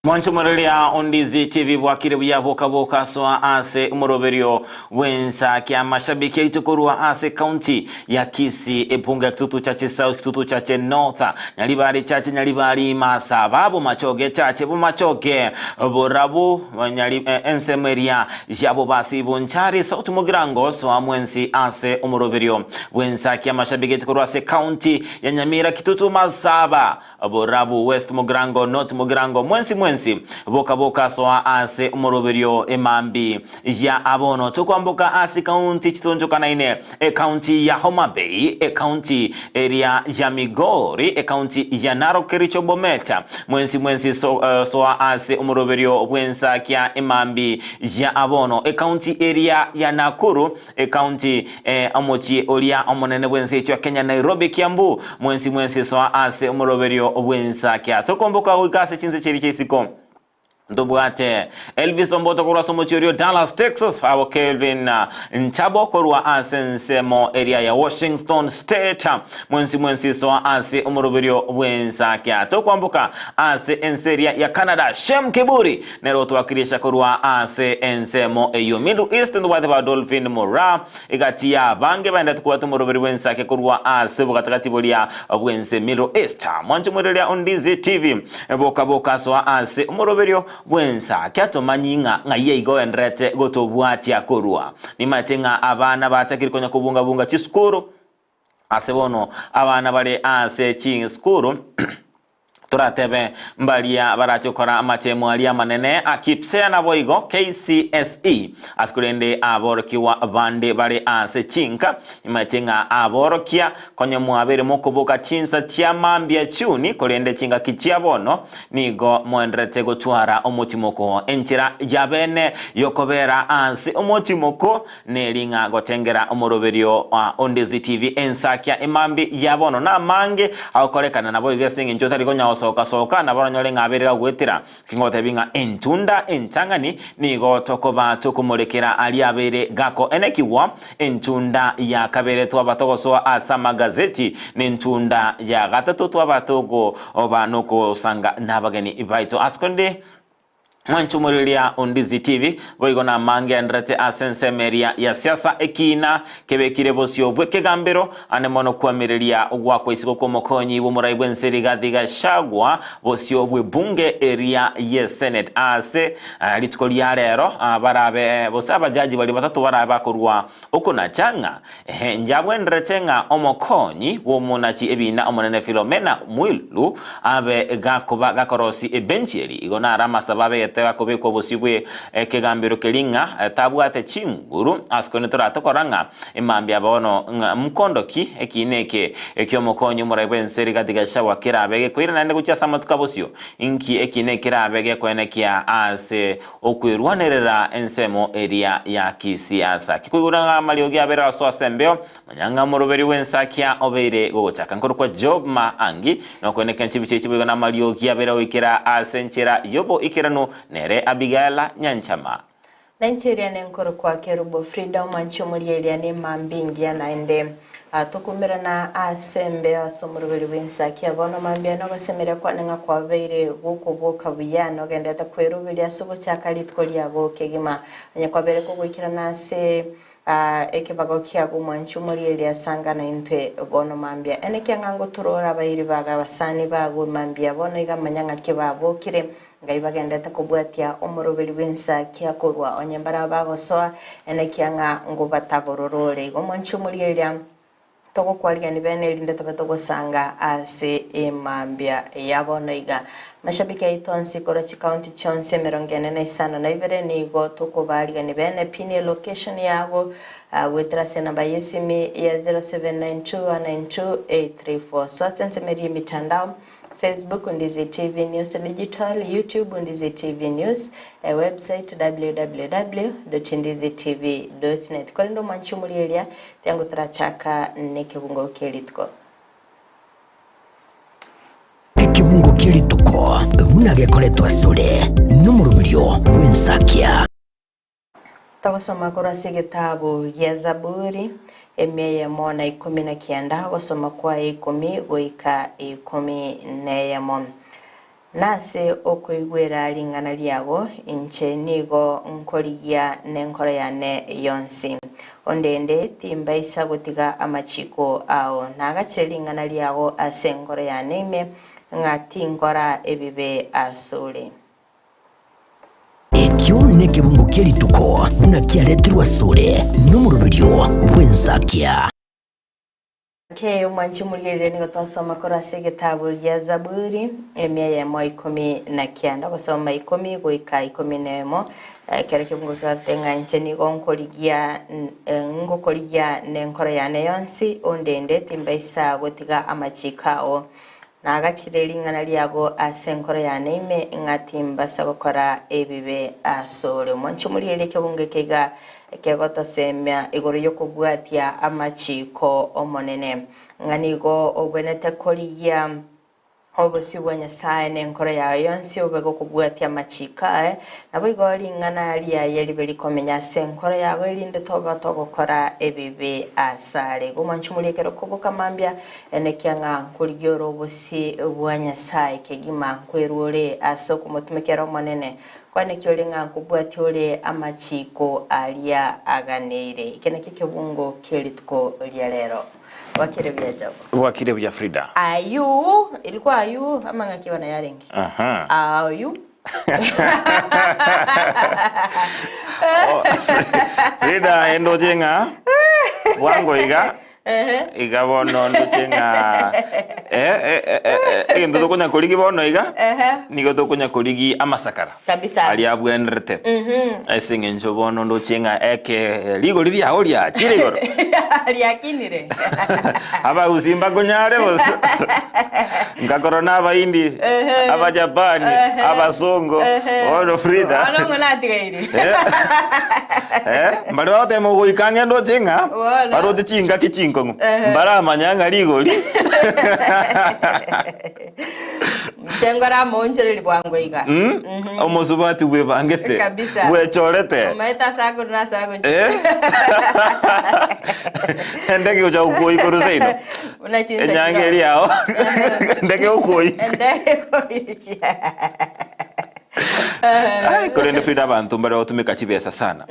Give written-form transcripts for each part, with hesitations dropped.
Mwanche omoreria Ondizi TV bwakire buya boka boka soa ase omoroberio bwensa kia mashabiki aito korwa ase county ya Kisii ebunge ya Kitutu Chache South Kitutu Chache North Nyaribari Chache Nyaribari Masaba Bomachoge Chache Bomachoge Borabu Nyari eh, ensemo eria ya Bobasi Bonchari South Mugirango soa mwensi ase omoroberio bwensa kia mashabiki aito korwa ase county ya Nyamira Kitutu Masaba Borabu, West Mugirango, North Mugirango, mwensi mwensi boka boka soa ase omoroberio emambi ya abono. Tokwamboka ase county chitonchokanaine, ecounty ya Homa Bay, ecounty eria ya Migori, ecounty ya Narok, Kericho, Bomet. Mwensi mwensi so, soa ase omoroberio bw'ensakia emambi ya abono. Ecounty eria ya Nakuru, Ecounty e omochie oria omonene bw'ense yaito ya Kenya Nairobi Kiambu mwensi mwensi soa ase omoroberio bw'ensakia tokomboka goika ase chinse chiria chia isiko ntobwate Elvis Omboto korwa ase omochie oria o Dallas Texas abo Kelvin Nchabo korwa ase ensemo eria ya Washington State mwensi mwensi soa ase omoroberio bw'ensakia tokwamboka ase ense eria ya Canada Shem Kiburi Nere otwakirisha korwa ase ensemo eyio Middle East ntobwate ba Dolphin Moraa egati ya abange baendete kobwata omoroberi bw'ensake korwa ase obogatagati boria bw'ense Middle East. Mwanche mwereria Ondizi TV boka boka soa ase omoroberio bw'ensake atomanyi ng'a ng'ai aiga oenderete gotobwatia korwa. Nimaete ng'a abana bachakire konya kobunga bunga chisukuru ase bono abana bare ase chisukuru Toratebe mbaria barache gokora amatemo aria amanene a KPSEA naboigo KCSE, ase korende aborokigwa bande bare ase chinka. Nimaete ng'a aborokia konya mwabeire mokoboka chinsa chia mambia chiuni, korende chingaki chia bono nigo moenderete gotwara omotimoko. Enchera ya bene yokobera ase omotimoko Neri ng'a gotengera omoroberio oa Ondezi TV ensakia emambi ya bono namange agokorekana naboigo ase engencho otari konya gosoka soka nabo oranyore ng'a abere gagoetera. Kingotebi ng'a entunda entang'ani nigo tokoba tokomorekera aria abeire gakoenekigwa, entunda ya kabere twaba togosoa ase amagazeti, na entunda ya gatato twaba togoba nokosanga nabageni baito. Ase korende Mwanche omoriria o Ndizi TV, boigo namangenderete ase ensemo eria ya siasa ekiina kebekire bosio bw'ekegambero ande mono kwamireria ogwakwa isiko kw'omokonyi bw'omorai bw'ense Rigathi Gachagua bosio bw'ebunge eria ye Senate ase rituko ria rero barabe gose abajaji baria batato barabe bakorwa okonacha ng'a Ehe, njabwenerete ng'a omokonyi bw'omonachi ebiina omonene Filomena Mwilu abe gakoba gakorosia ebenchi eri. Igo naro amasabo abegete gakobekwa bosio bwe ekegambero keria ng'a tabwate chinguru ase korende toratokora ng'a emambia bono ng'a mkondo ki ekiina eke eki'omokonyi omorai bw'ense Rigathi Gachagua kerabe gekoira naende gochia ase amatuko abosio. Inki ekiina eke kerabe gekoenekia ase Okwerwanerera ensemo eria ya kisiasa. Kikoigora ng'a amariogi abere asoa ase embeo, manya ng'a omoroberi bw'ensakia obeire gogochaka. Nkorokwa Job Maangi, nokoeneka enchibicha echi boigo namariogi abere goikera ase enchera y'oboikeranu, nere Abigaila Nyanchama. Na inche eria nenkorokwa Kerubo Frida, omwanchi omoria eria nemambia engiya naende tokumerana ase embeo ase omoroberi bw'ensakia. Bono mambia nogosemeria kwane ng'a kwabeire gokoboka buya, nogenderete kweroberia ase ogochaka rituko riago kegima. Onye kwabeire kogoikerana ase ekebago kiago omwanchi omoria eria sanga naintwe bono mambia. Enekia ng'a ngotorore abairi bago abasani bago mambia bono iga manya ng'aki babokire. Ngai bagendete kobwatia omoroberi bw'ensakia korwa onye mbarabwo bagosoa, enekia ng'a ngobatabororore. Igo mwanche omoria eria togokwarigani bene erinde tobe togosanga ase emambia ya bono iga. Mashabiki aito onsi korwa chikaunti chionsi emerongo ene na isano na ibere nigo tokobaarigani bene pin elocation yago goetera ase enamba y'esimi ya 0792192834. Soa ase ensemo eria y'emitandao Facebook Ndizi TV News Digital, YouTube Ndizi TV News, e website www.ndizitv.net. Korende omwanchi omoria eria, tiango torachaka nekebungo kie rituko. Ekebungo kie rituko buna gekoretwa asore nomoroberio bw'ensakia. Togosoma korwa ase egetabu gia Zaburi, emia eyemo na ikomi na kianda, ogosoma kwaye ikomi goika ikomi neyemo. Nase okoigwera ring'ana riago, inche nigo nkorigia nenkoro yane yonsi. Ondende timbaisa gotiga amachiko ao. Nagachire ring'ana riago ase enkoro yane ime, ng'a tinkora ebibe asore. Ekio nekebungo kie rituko buna kiaretirwe asore nomoroberio bw'ensakia. Ake omwanchi omorigereria nigo twasoma korwa ase egetabu gia Zaburi emia eyemo 19 gosoma ikomi goika ikomi na emo ekero kebungo kigote ng'a inche nigo nkorigia ngokorigia nenkoro yane yonsi ondende timbaisa gotiga amachiko ao. Nagachire ring'ana riago ase enkoro yane ime ng'a timbasa gokora ebibe asore. Omwanchi omorigereria ekebungo eke iga Kegotosemia igoro y'okobwatia amachiiko 'Omonene, ng'a nigo ogwenerete korigia obosio bwa Nyasae nenkoro yao yonsi obe gokobwatia amachiiko aye, naboigo ring'ana riaye ribe rikomenya ase enkoro yao erinde toba togokora ebibe asare. Igo mwanche morie ekero koboka mambia, enekia ng'a nkorigia ore obosio bwa Nyasae kegima, nkwerwa ore ase okomotumekera Omonene, Kwaneki ore ng'a nkobwatia ore amachiiko aria aganeire. Eke nakio ekebungo kie rituko ria rero. Bwakire buya Job. Bwakire buya Frida. Ayu, ilikuwa ayu ama ng'aki bono yarenge? Aha. Ayu. Oh, Frida endoche ng'a bwango iga Iga bono ndoche ng'a eh, eh, eh, eh, eh, egento tokonya korigi bono iga nigo tokonya korigi amasakara Kabisa. aria abwenerete ase eng'encho bono ndoche ng'a eke rigori riao riachire igoro Riakinire. Abagusii mbakonyare gose nkakora na abaindi abajapani abasongo bono Frida Bono ng'o natigaire. Eh, eh, mbare bagotema ogoika ang'e ndoche ng'a Bono. baroche chingaki chinkong'u Ehe. mbaramanya ng'a rigori Inche ngore amoonchoreri bwango iga. Mm? Omosubati bwebangete Kabisa. bwechorete Omanyete ase akorwa na ase agochia. Eh? Endege gocha gokuoyi korwa seino Buna chinsa enyange chiroo. eri yao endege gokuoyi Endege goikia. Ai, korende Frida abanto mbare bagotumeka chibesa sana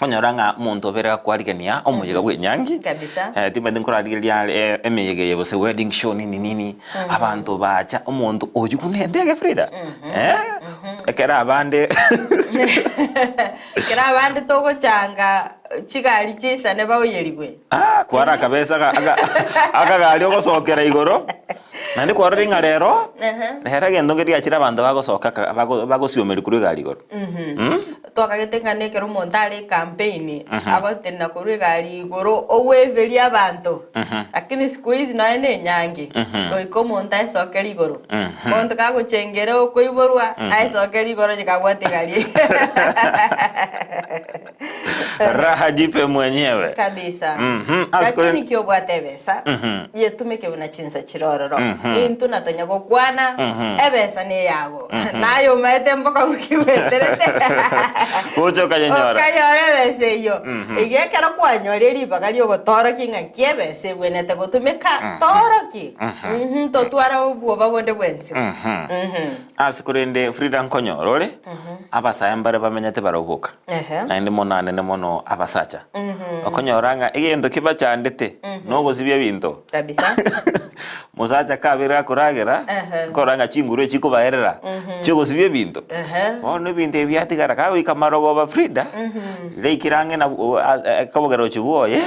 onyora ng'a omonto obere gakwarigania omoyega bwa enyangi Kabisa. eh, timanyeti nkorarigereria are eh, emeyega eye gose wedding show nini nini abanto bacha omonto oywo buna endege Frida eh, ekero abande Ekero abande togochanga chigari chisane baoyerigwe. Ah, kwara akabesa aka- aka- akagari ogosokera igoro Naende kwarorire ng'a rero, rero egento nkeria giachire abanto bagosoka aka bago bagosiomeria korwa egari igoro. Mh? Twakagete ng'a nekero omonto are ecampaign, agotenena korwa egari igoro ogweberia abanto, lakini siku hizi nonya na enyangi, goika omonto aesokere igoro. Omonto kagochengera okoiborwa, aesokere igoro onye kabwate egari eyio. Raha jipe mwenyewe. Kabisa. Mhm. Ase kore- Lakini ki obwate ebesa, yetumeke buna chinsa chire ororo. Intwe natonya gokwana, ebesa neyago. Naye omaete mboka gokigweterete. Gocha okanyenyora. Okanyora ebesa eyio. Iga ekero kwanyoria ribaga riogotorokia ng'a ki ebesa ebwenerete gotumeka, toroki. Mhm, totwara obwoba bonde bwensi. Mhm. Ase korende Frida nkonyora ore, abasae mbare bamenyete baroboka. Ehe. Naende mono anene mono abasacha. Okonyora ng'a egento kebachandete nogosibia ebinto. Kabisa. Mosacha kabere akoragera, Ehe. okorora ng'a chinguru echi chikobaerera chiogosibia ebinto. Ehe. Bono ebinto ebi biatigara kagoika marogoba Frida, riaikire ang'e na akobogera gochia bwoye,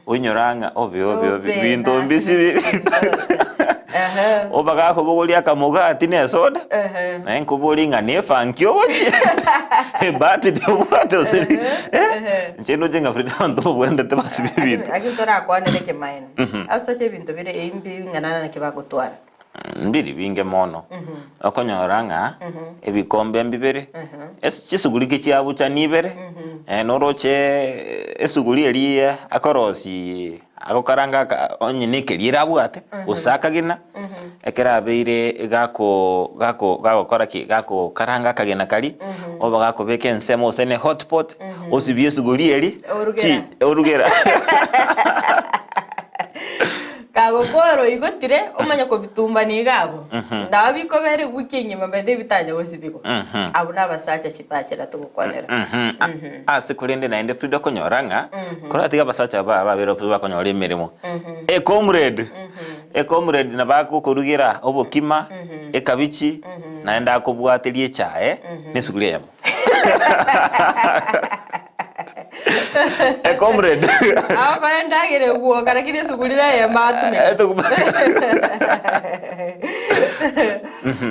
oinyora ng'a obe obe obe Obe, binto mbisibi. Ehe. Oba gakobogoria akamogati na esoda, Ehe. naye nkoborie ng'a nefanki ogochia, ebahati ndebwate gose ri Ehe. inche ndoche ng'a Frida abanto mbabwenerete basibie ebinto. Lakini torakwanere ekemanyererio. Abasacha ebinto bire ebi bing'ana naki bagotwara. Mbiri binge mono, okonyora ng'a ebikombe mbibere, ase chisuguri ki chiabucha nibere, noroche esuguri eria akorosi agokaranga aka onye na ekeria erabwate, gose akagena, ekero abeire gako gako gagokora ki, gakokaranga akagena karia, oba gakobeka ensemo gose ne hotpot, osibie esuguri eria, Orugera. chi orugera. Kagokora oigotire, omanye kobitumbania iga abwo. Nabo bikobera ewiki engima by the way bitanya gosibigwa. Abwo nabasacha chibachera togokwanera. Ase korende naende Frida okonyora ng'a koratiga abasacha aba babere bakonyora emeremo. E comrade, e comrade nabo agokorugera obokima, ekabichi, naende akobwateria echae na esuguri eyemo. E comrade. Agokora endagera egwoka lakini esuguri neyemo atumeka.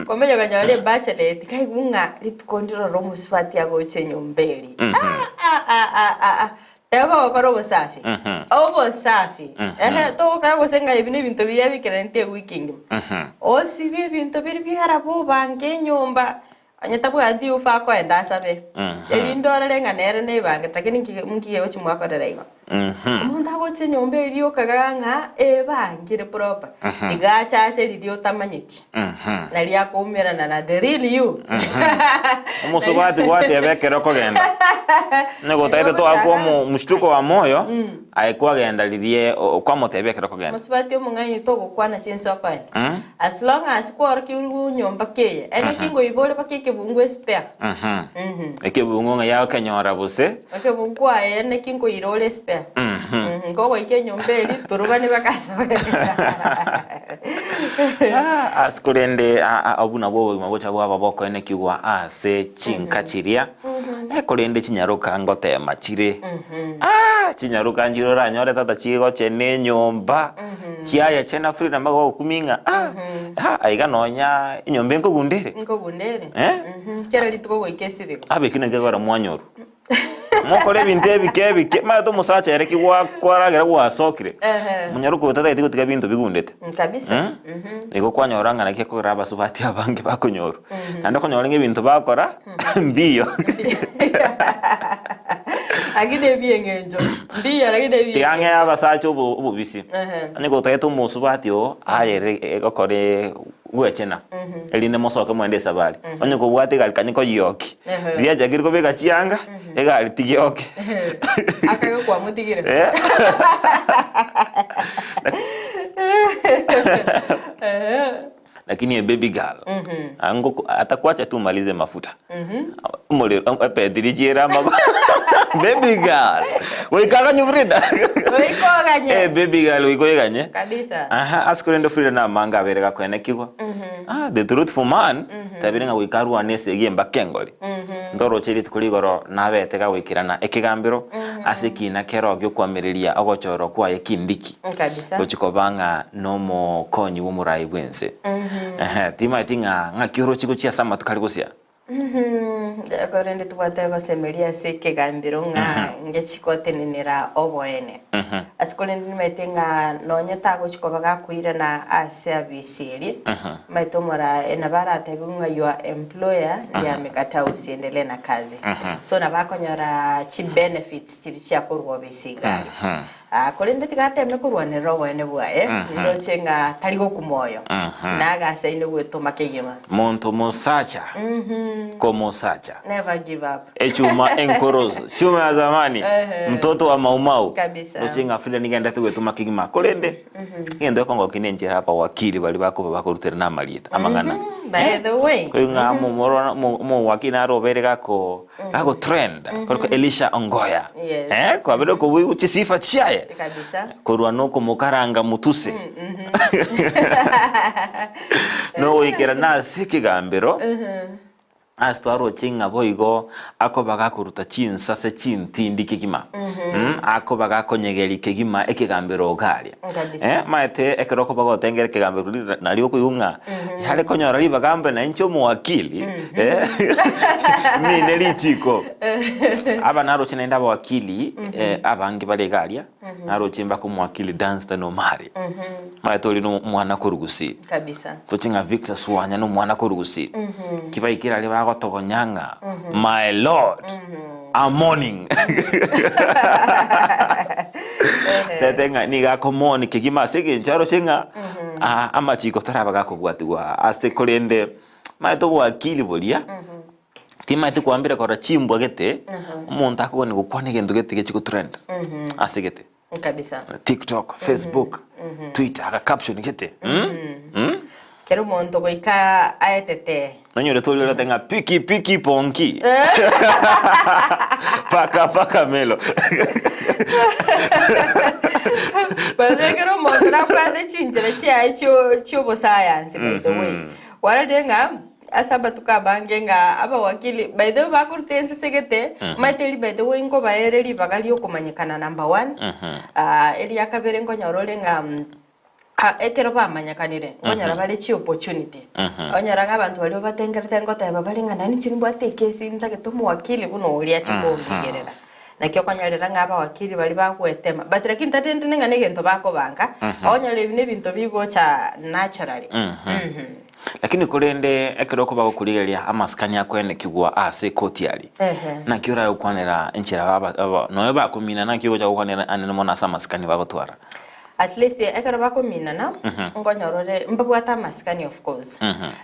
Komenya okanyora ebacheleti kaigwa ng'a rituko ndirore omosubati agocha enyomba eria. Ah, ah, ah, ah, ah, ah. Teba ogokora obosafi. Obosafi. Ehe, togokora gose ng'a ebi nebinto biria bikeranete ewiki engima. Osibie ebinto biria biaraba obange enyomba. Onye tabwati ufa akoenda asabe, erinde orore ng'a nere nebangete, lakini nki nki gegochi mwakorera igo? Omonto agocha enyomba eria okagera ng'a ebangire proper, tiga achache riria otamanyeti, naria akoumerana na the real you. Omosubati gwateba ekero okogenda onye gotagete toakwa omo mshtuko wa moyo aye kwagenda riria kwamotebia ekero okogenda. Omosubati omong'aini togokwana chinsa okoenda. As long as kworokiwu nyomba keye, ere kingoiba ore baka ekebungo espare. Ekebungo ng'a yagokenyora gose. Ekebungo aye naki nkoira ore espare. Kogoika enyomba eria torobane baka ase ore. Ase korende obwo nabwo obogima bocha bwaba bokoenekigwa ase chinka chiria, korende chinyaroka ngotema chire. Chinyaroka nchire oranyore tata chigochena enyomba. Chiaya chena Frida mpaka bagokumia ng'a ah, ah, aiga nonya enyomba enkogunda ere. Nkogunda ere. Eh? Mhm. Kera rituko goika esibiko. Abe ekio nakio gekogera mwanyorwa. Mokore ebinto ebike ebike, omanyete omosacha ere ki gwa kwaragera gwasokire, Ehe. monyaroke oyo tatageti gotiga binto bigundete. Mm, Kabisa. Mm? Mhm. Igo kwanyora ng'a naki ekogera abasubati abange bakonyorwa. Naende okonyora ng'a ebinto bakora mbiyo. Lakini ebi'eng'encho. Mbiyo lakini ebi'eng'encho. Tiga ng'ee abasacha obo obobisi. Ehe. Onye gotagete omosubati oo, ayerere egokora gwechena, erinde mosoke moende esabari. Onye kobwate egari kanye koyioki, Ehe. riria achakire kobeka chianga, egari tigioke. Akage kwamotigire. Eh. Ehe. Lakini a baby girl ango atakuacha tu umalize mafuta omorero epetiri chiere amago baby girl goika aganywe Frida Goika oganye. Eh, baby girl goika oiganye Kabisa. Aha, ase korende Frida namanga abere gakoenekigwa ah, the truthful man tabire ng'a goika arwane esegi embaka engori ntoroche rituko rigoro nabete gagoikerana ekegambero ase ekina kero giokoamereria ogochorwa kwaye kindiki Kabisa. gochia koba ng'a nomokonyi bw'omorai bw'ense. Ehe, timaeti ng'a ng'aki oroche gochia ase amatuko aria gosia. Korende tobwate gosemeria ase ekegambero ng'a ngechi gotenenera oboene. Ase korende nimaete ng'a nonye tagochi koba gakoirana ase abisi eria, maete omora nabo aratebiwe ng'a your employer ndiye amekataa usiendelee na kazi. So nabo akonyora chibenefits chiria chiakorwa obisi iga aria. Aa, korende tiga ateme korwanerera oboene bwaye, ndoche ng'a tari gokuma oyo, na agasaine gwetoma kegima. Monto mosacha komosacha. Never give up. Echuma enkoroso, chuma ya zamani, Ehe. mtoto wa maumau. Kabisa. Ndoche ng'a Frida nigo endete gwetoma kegima. Korende, egento gekongokia nenchera abawakili baria bakoba bakorutera na amarieta, amang'ana. By the way. Koigwa ng'a omomoro omowakili naro obeire gako Gago trend korokwa Elisha Ongoya. Yes. Eh, kwabere kobuigwa chisifa chiaye Kabisa. korwa nokomokaranga mutuse nogoikera nase ekegambero ase twaroche ng'a boigo akoba gakoruta chinsase chintindi kegima Mm, akoba gakonyegeria kegima ekegambero iga aria Kabisa. Eh, maete ekero okoba gotengera ekegambero riria nario okoigwa ng'a yare konyora ribaga mbe na inche omowakili eh, mine richiko. Aba naroche naende abawakili eh, abange bare iga aria, naroche mpaka omowakili Dunstan Omari, maete oria na omwana korwa Gusii. Kabisa. Toche ng'a Victor Swanya na omwana korwa Gusii. Ki baikire aria bagotogonya ng'a my lord I'm mourning. Tete ng'a nigo akomoni kegima ase engencho aroche ng'a ah, amachiko taraba gakobwatigwa ase korende maete obwakili boria timaeti kwambire korora chimbwa gete omonto akogania gokwana egento gete gechi gotrend ase gete Kabisa. TikTok, Facebook. Twitter aga caption gete. Mm? Mm? Kera omonto goika aetete. Nonyore toriorete ng'a piki piki ponki. Paka paka melo. By kera omonto nabwate chinchera chiaye chio chiobosayansi by the way. Kwarorire ng'a ase amatuko amange ng'a abawakili by the way bakoruta ensese gete, omanyete eri by the way nkobaere ribaga riokomanyekana number one, eria kabere nkonyora ore ng'a Ekero bamanyekanire, nkonyora bare chiopportunity. Onyora ng'a abanto baria obatengerete ngoteba bare ng'a naende inche nimbwate ekesi ntagete omowakili buna oria ache kombigerera. Naki okonyorera ng'a abawakili baria bagwetema but lakini tari rende ng'a negento bakobanga, okonyora ebi nebinto bigocha naturally. Lakini korende ekero okoba gokorigereria amasikani akoenekigwa ase ekoti aria, naki oragokwanera enchera baba nonya bakomina naki ogocha gokwanera anene mono ase amasikani bagotwara? At least ekero bakominana nkonyora ore mbabwate amasikani of course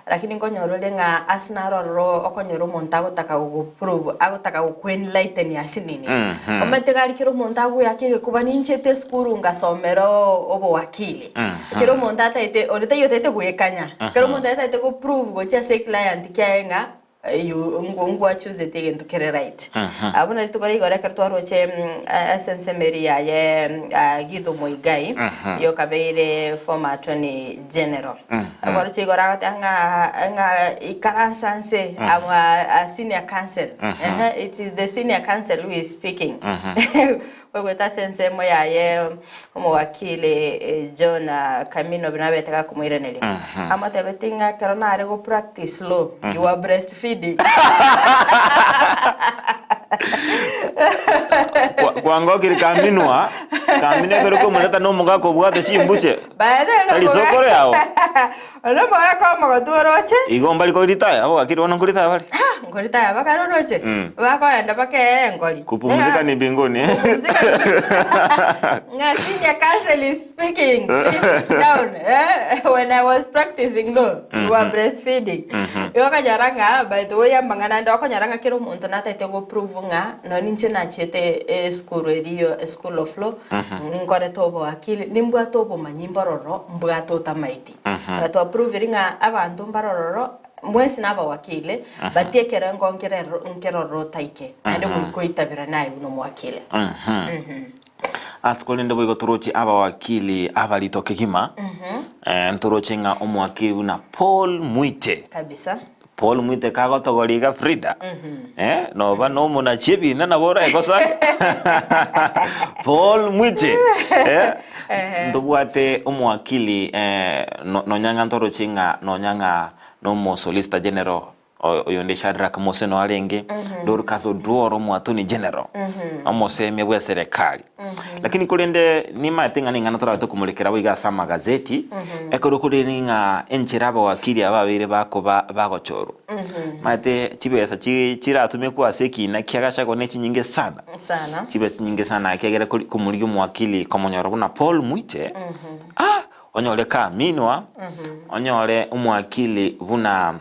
lakini nkonyora ore ng'a ase naro ororo okonyora omonto agotaka gogoprove agotaka gokoenlighten ase nini omanyete iga aria kera omonto agoeaka egekuba ninchete esukuru ngasomera obowakili kera omonto ataete onde taiyo otaete goekanya kera omonto ataete goprove gochia ase eclient kiaye ng'a Eyio ngwachusete egento kere right. Abwo na rituko ria igoro ekero twaroche ase ensemo eria yaye Githu Muigai yokabeire former attorney general. Kwaroche igoro agoteba ng'a ng'a ikaransa nse I'm a senior counsel. It is the senior counsel who is speaking. Oigwete ase ensemo yaye omowakili John Kamino buna abete gakomoiraneria, amotebetie ng'a ekero nare go practice law, you were breastfeeding. Kwangokire Kaminwa, Kaminwa ekero okomoreta na omogaka obwate chimbuche, By the way, tari sokoro yao. One omogaka omogotu oroche. Igo mbari koritaya, abagakiri bono nkoritaya bare. Ah, nkoritaya bakare oroche. Bakoenda bakee engori. Kupumzika ni mbinguni. Kupumzika ni Ng'a senior counsel is speaking. Please sit down. Eh? When I was practicing law, you were breastfeeding. Igo okonyora ng'a by the way amang'ana ande okonyora ng'a kera omonto nataete go prove ng'a nonye ninche nachiete esukuru eria school of law, nkorete obowakili, nimbwate obomanyi mbororo mbwate otamaeti. Twapruvire ng'a abanto mbare ororo, mwensi nabawakili, but ekerengo nkerero nkeroro otaike, naende goika oitabera naye buna omowakili. Ase korende boigo toroche abawakili abarito kegima, ntoroche ng'a omowakili buna Paul Mwite. Kabisa. Paul Mwite kagotogoria iga Frida, noba nomonachi ebina nabo oraekosake. Paul Mwite, ntobwate omowakili nonya ng'a ntoroche ng'a nonya ng'a nomo solicitor general oyonde Shadrack Moseno arenge, Dorcas Oduor omo attorney general, omosemia bw'eserekari. Lakini korende nimaete ng'a ning'ana torabe tokomorekera boigo ase amagazeti, ekero korende ng'a enchera abawakili aba babeire bakoba bagochorwa. Maete chibesa chi chiratumekwa ase ekina kia Gachagua ne chinyinge sana. Sana. Chibesa chinyinge sana ekiagera kori komorigia omowakili komonyora buna Paul Mwite, ah! Onyore Kaminwa, onyore omowakili buna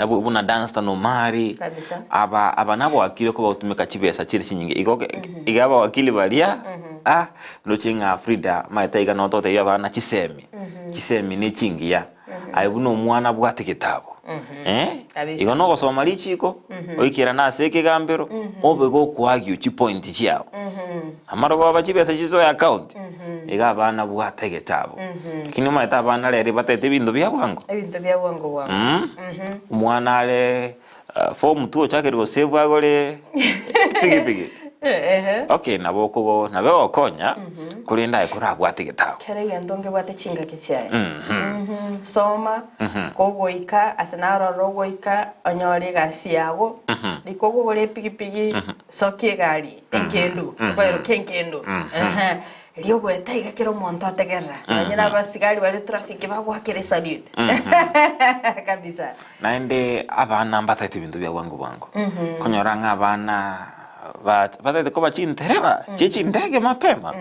buna Dunstan Omari, Kabisa. aba aba nabowakili okobaa gotumeka chibesa chire chinyinge igo iga abawakili baria ah ndoche ng'a Frida maete iga noo togotebia abana chisemi, chisemi ne chingiya, aye buna omwana bwate getabu eh, Kabisa. igo nogosoma richiko oikerane ase ekegambero obe gokoargue chipoint chiago, amarogoba chibesa chisoe account. Iga abana bwate egetabu. Lakini omanyete abana rero batete ebinto bia bwango. Ebinto bia bwango bwango. Mm. Omwana are form two ochakire gosave agore pikipiki. Ehe. Okay nabo okobo nabo egokonya korende aye korabwate egetabu. Kera egento ngebwate chingaki chiaye. Mhm. Soma, kogoika ase naroro ogoika onyore egasi yago, rika okogora epikipiki, sokia egari. Engendu, okoerokia engendu. Ehe. Erio ogoeta iga kera omonto ategerera. Nonye na abasigari bare traffic bagoakera esalute. Kabisa. Naende abana mbataete ebinto bia bwango bwango. Konyora ng'a abana ba bataete koba chintereba chie chindege mapema.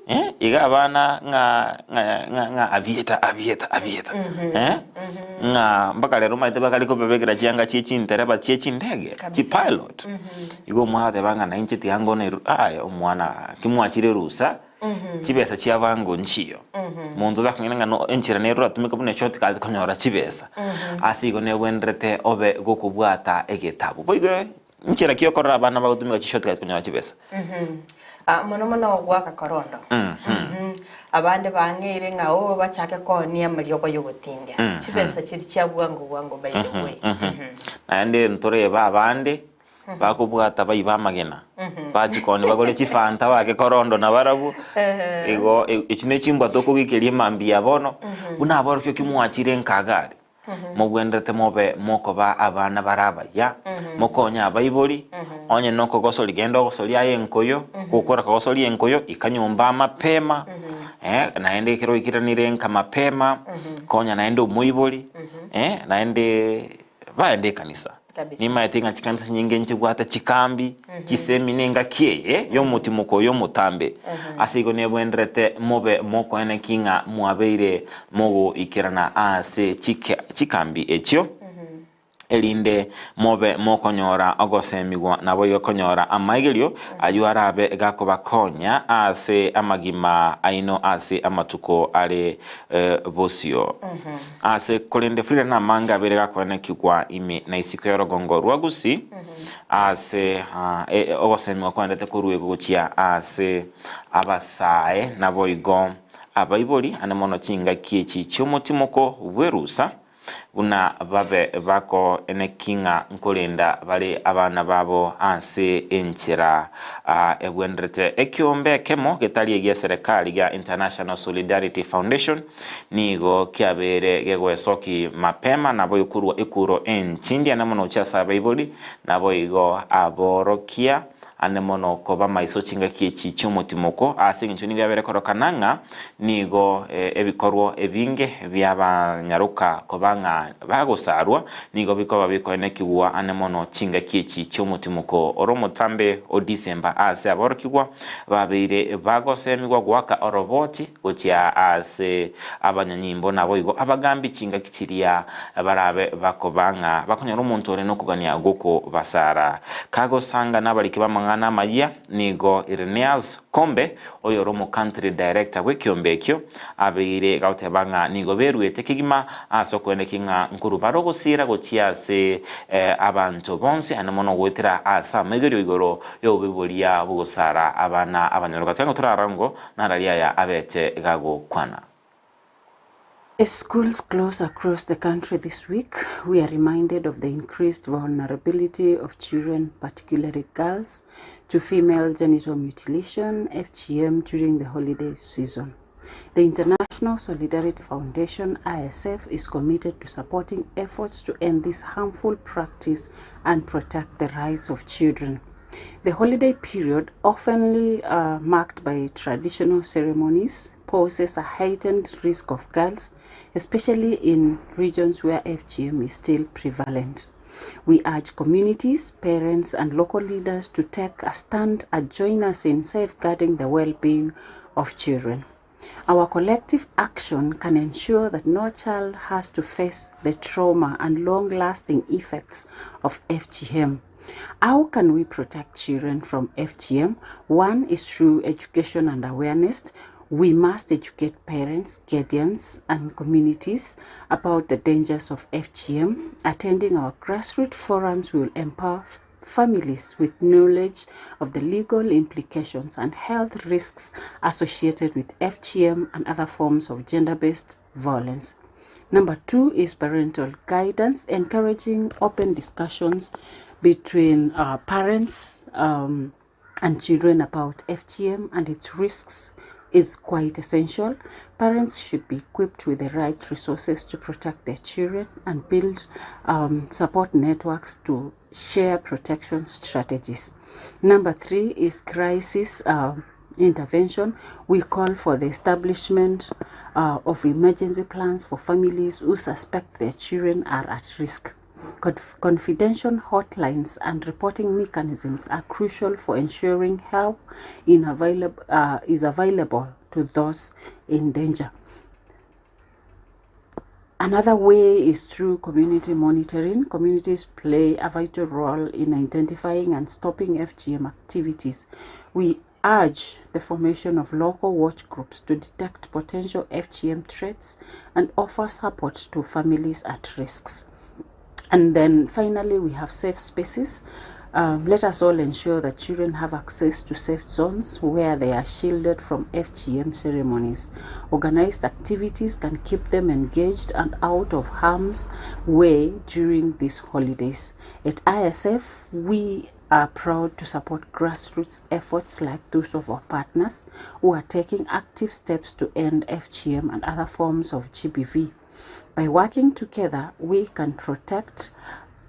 Eh, iga abana ng'a ng'a ng'a ng'a aviator aviator aviator. Eh, ng'a mpaka rero omanyete bakare kobabekera chianga chie chintereba chie chindege, Kabisa. chipilot. Igo omwana agateba ng'a nainche tiga ngone aye omwana gaki mwachire erusa. Chibesa chia bwango nchiyo. Monto otakong'ina ng'a no enchera nere oratumeke buna eshortcut konyora chibesa. Ase igo nebwenerete obe gokobwata egetabu. Boigo nchera ki okorora abana bagotumeka chishortcut konyora chibesa? Ah, mono mono goaka korondo. Abande bang'eire ng'a oo bachake koonia amariogo y'ogotindia. Chibesa chiria chia bwango bwango by the way. Naende ntorebe abande bakobwata baibe amagena, bachia bagore chifanta bake korondo nabarabwo. Igo echi ne chimbwa tokogikeria emambia bono, buna aborokio ki mwachire nkagari, mobwenerete mobe mokoba abana bare abaya, mokonye abaibori, onye nokogosoria genda ogosoria aye enkoyo, gokora kogosoria enkoyo, ika nyomba mapema, naende ekero oikeranire nka mapema, konya naende omoibori, naende baende ekanisa. Kabisa. Nimaete ng'a chikanisa nyinge nchibwate chikambi, chisemina engaki eye y'omotimoko oyo omotambe. Ase igo nebwenerete mobe mokoeneki ng'a mwabeire mogoikerana ase chikambi echio, erinde mobe mokonyora ogosemigwa nabo igo konyora amaigerio aywo arabe gakobakonya ase amagima aino ase amatuko are bosio. Ase korende Frida namange abere gakoenekigwa ime na isiko y'orogongo rwa Gusii ase ogosemigwa kwaendete korwa ego gochia ase abasae naboigo abaibori ane mono chingaki echi chi'omotimoko bw'erusa buna babe bakoeneki ng'a nkorenda bare abana babo ase enchera ebwenerete. Ekiombe ekemo getari egia serikali gia International Solidarity Foundation nigo kiabere gegoesoki mapema nabo korwa ekuro entindi ane mono gochia ase abaibori naboigo aborokia ane mono koba maiso chingaki echi chi'omotimoko ase eng'encho nigo yabere korokana ng'a nigo ebikorwo ebinge biabanyaroka koba ng'a bagosarwa nigo bikoba bikoenekigwa ane mono chingaki echi chi'omotimoko ore omotambe o December ase aborokigwa babeire bagosemigwa goaka oroboti gochia ase abanyanyimbo naboigo abagambi chingaki chiria barabe bakoba ng'a bakonyora omonto ore nokogania goko basara. Kagosanga nabariki b'amang'ana amayia nigo Ireneas Kombe oyo ore omo country director bw'ekiombe ekio abeire gagoteba ng'a nigo beruete kegima ase okoeneki ng'a nkorwa bare ogosira gochia ase abanto bonsi ane mono goetera ase amaigerio igoro y'obobe boria bogosara abana abanyaroka. Tiga torara ngo narari aya abete gagokwana. As schools close across the country this week, we are reminded of the increased vulnerability of children, particularly girls, to female genital mutilation, FGM, during the holiday season. The International Solidarity Foundation, ISF, is committed to supporting efforts to end this harmful practice and protect the rights of children. The holiday period, often marked by traditional ceremonies, poses a heightened risk of girls, especially in regions where FGM is still prevalent. We urge communities, parents, and local leaders to take a stand and join us in safeguarding the well being of children. Our collective action can ensure that no child has to face the trauma and long lasting effects of FGM. How can we protect children from FGM? One is through education and awareness. We must educate parents, guardians, and communities about the dangers of FGM. Attending our grassroots forums will empower families with knowledge of the legal implications and health risks associated with FGM and other forms of gender based violence. Number two is parental guidance, encouraging open discussions between parents and children about FGM and its risks is quite essential. Parents should be equipped with the right resources to protect their children and build support networks to share protection strategies. Number three is crisis intervention. We call for the establishment of emergency plans for families who suspect their children are at risk. Confidential hotlines and reporting mechanisms are crucial for ensuring help is available to those in danger. Another way is through community monitoring. Communities play a vital role in identifying and stopping FGM activities. We urge the formation of local watch groups to detect potential FGM threats and offer support to families at risks. And then finally, we have safe spaces. Um, let us all ensure that children have access to safe zones where they are shielded from FGM ceremonies. Organized activities can keep them engaged and out of harm's way during these holidays. At ISF, we are proud to support grassroots efforts like those of our partners who are taking active steps to end FGM and other forms of GBV. By working together, we can protect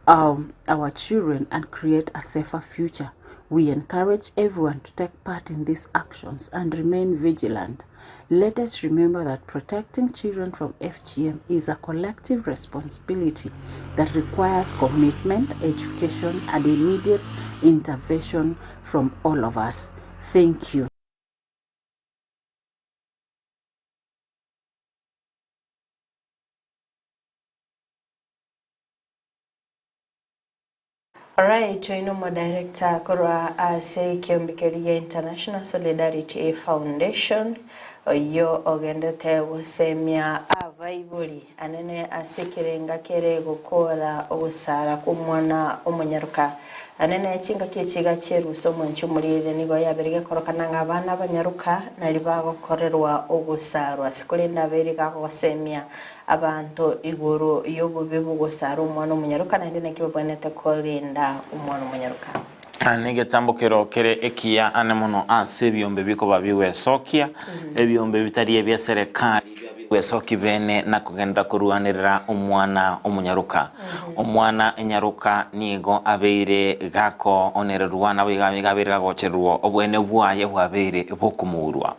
um, our children and create a safer future. We encourage everyone to take part in these actions and remain vigilant. Let us remember that protecting children from FGM is a collective responsibility that requires commitment, education, and immediate intervention from all of us. Thank you. Alright, oino omodirector korwa ase ekiombe keria gia International Solidarity Foundation oyio ogendete gosemia abaibori anene ase ekerenga kere gokora ogosara kw'omwana omonyaroka. Anene chingaki echi iga chierusa omwanchi omorieria nigo yabeire gekorokana ng'a abana abanyaroka nari bagokorerwa ogosarwa ase korende abeire iga agosemia Abanto igoro y'obobe bw'ogosara omwana omonyaroka, naende naki babwenerete korenda omwana omonyaroka. Negetambokero kere ekiya ane mono ase ebiombe bikoba bigwesokia, ebiombe bitari ebia serekari biba bigwesokia bene na kogenderera korwanerera omwana omonyaroka. Omwana enyaroka nigo abeire gakoonererwa naboigo iga abeire gagochererwa obwene bwaye bwabeire bokomourwa.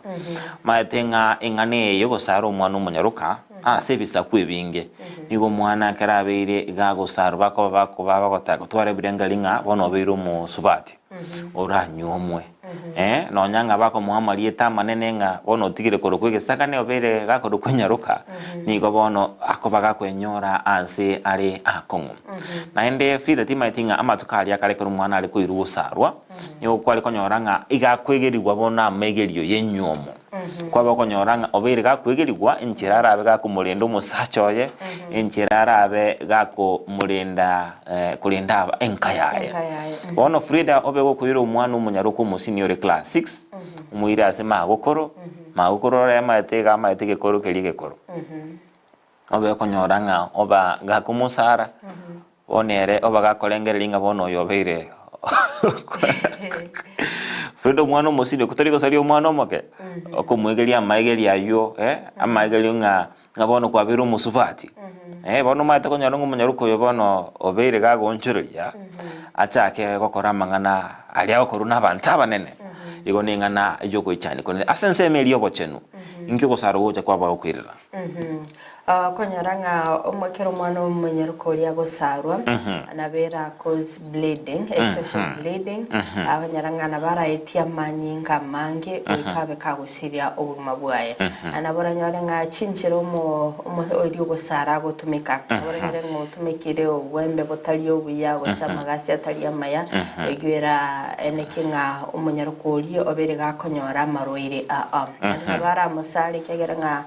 Maete ng'a eng'ana eye y'ogosara omwana omonyaroka ase ebisaku ebinge, nigo omwana ekero abeire iga agosarwa bakoba bakoba bagotaka gotwara ebirengeri ng'a bono obeire omosubati oranyuomwe. Eh, nonya ng'a bakomoa amarieta amanene ng'a bono otigire korokwa egesagane obeire gakorokwa enyaroka, nigo bono akoba gakwenyora ase are akong'u. Naende Frida timaeti ng'a amatuko aria akare ekero omwana are koirwa gosarwa, Nigo kware konyora ng'a iga akwegerigwa bono amegerio y'enyuomo. Kwaba okonyora ng'a obeire gakwegerigwa enchera arabe gakomorenda omosacha oye, enchera arabe gakomorenda korenda aba enka yaye. Enka yaye, mhm. Bono Frida obe gokoira omwana omonyaroka omosini ore class six, omoire ase magokoro, magokoro ore amaete iga amaete egekoro keria egekoro. Obe okonyora ng'a oba gakomosara, Bono ere oba gakorengereria ng'a bono oyo obeire Frida omwana omosibia tori gosaria omwana omoke, okomwegeria amaegerio aywo eh, amaegerio ng'a ng'a bono kwabeire omosubati. Eh, bono omanyete konyora ng'a omonyaroka oyo bono obeire gagoonchoreria, achake gokora amang'ana aria agokorwa na abanto abanene, igo na eng'ana yogoichania korende ase ensemo eria y'obochenu, inki ogosara gocha kwaba gokoirera? Okonyora ng'a omo ekero omwana omonyaroka oria agosarwa, nabera cause bleeding, excessive bleeding, akonyora ng'a nabo araetie amanyinga amange goika abe kagosiria obogima bwaye. Na nabo oranyore ng'a chinchera omo omo oria ogosara agotumeka, nabo oranyore ng'a otumekire obwembe botari obuya gose amagasi atari amaya, eywo era eneke ng'a omonyaroka oria obeire gakonyora amarwaire aa. Naende nabo aramosare ekiagera ng'a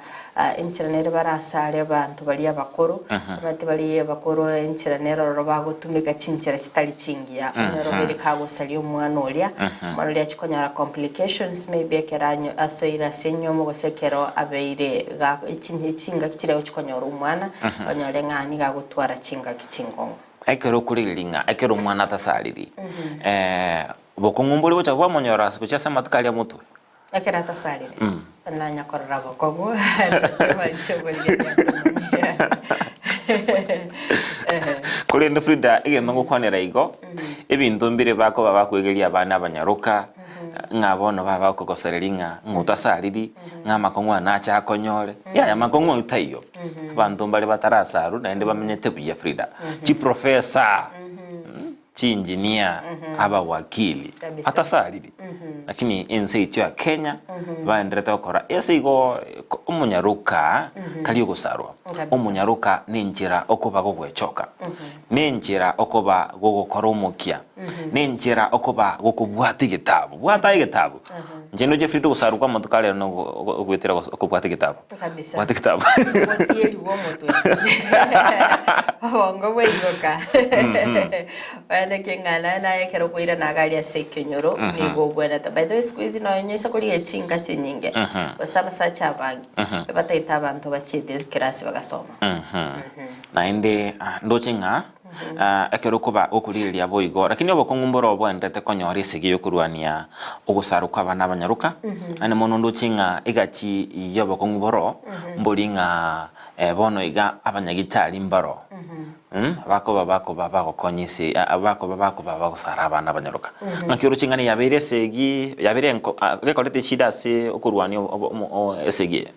Enchera nere barasare abanto baria abakoro, abati baria abakoro enchera nere ororo bagotumeka chinchera chitari chingiya. Onyore obeire kagosaria omwana oria, omwana oria achie konyora complications maybe ekero anyo asoire ase enyiomo gose ekero abeire ga chin chingaki chiria agochia konyora omwana, onyore ng'a nigo agotwara chingaki chingong'u. Ekero okorigereria ng'a ekero omwana atasariri, bokong'u mbori gocha bwamonyora ase gochia ase amatuko aria motwe. Ekero atasarire, nanya korora bokong'u ase amaisha oborigereria atomanyia. Korende Frida, egento ngokwanera igo, ebinto mbire bakoba bakwegeria abana abanyaroka, ng'a bono baba bakogosereria ng'a ng'a otasariri, ng'a amakong'u aya nache akonyore. Yaya amakong'u ayio taiyo. Abanto mbare batarasarwa naende bamenyete buya Frida. Chiprofessor! Chiinjinia, abawakili, Kabisa. atasariri. Lakini ense yaito ya Kenya baenderete gokora ase igo ko- omonyaroka tari ogosarwa. Kabisa. Omonyaroka nenchera okoba gogwechoka, nenchera okoba gogokora omokia, nenchera okoba gokobwata egetabu. Bwata egetabu. Inche ndoche Frida ogosarwa kwa amatuko arero na ogoetera okobwata egetabu. Kabisa. Bwata egetabu. Gotieriwa omotwe. Obongo bwaigoka. Bono ekeng'ana naye ekero okoirana iga aria ase ekenyoro, nigo obwenerete. By the way siku hizi nonya oise korigia chinka chinyinge, gose abasacha abange, ebatagete abanto bachiete ekerasi bagasoma. Naende ndoche ng'a Ekero okoba gokorigereria boigo, lakini obokong'u mboro oboenderete konyora esegi y'okorwania ogosarwa kw'abana abanyaroka, naende mono ndoche ng'a egati y'obokong'u boro mbori ng'a bono iga abanyagitari mbaro bakoba bakoba bagokonya ase bakoba bakoba bagosara abana abanyaroka. Ng'aki oroche ng'a niyabeire esegi yabeire enko gekoreta eshida ase okorwania esegi eye?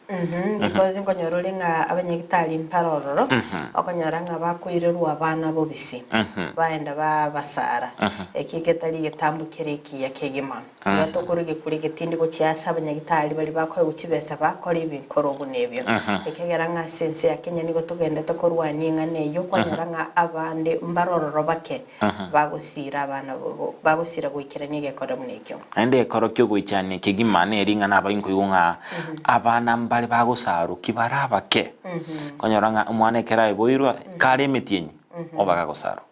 Because nkonyora ore ng'a abanyagitari mpare ororo, okonyora ng'a bakoirerwa abana bobisi, baenda babasara. Eki getari egetambo kere ekiya kegima. Iga tokore egekuri egetindi gochia ase abanyagitari baria bakoegwa chibesa bakore ebinkoro buna ebio. Ekiagera ng'a ase ense ya Kenya nigo togendete korwania eng'ana eyio, okonyora ng'a abande mbare ororo bake bagosira abana bagosira goikerania egekore buna ekio. Naende ekero ki'ogoichania kegima nering'ana abayi nkoigwa ng'a abana mbare bagosarokia bare abake, okonyora ng'a omwana ekero aiboirwe kare emetienyi oba gagosarwa.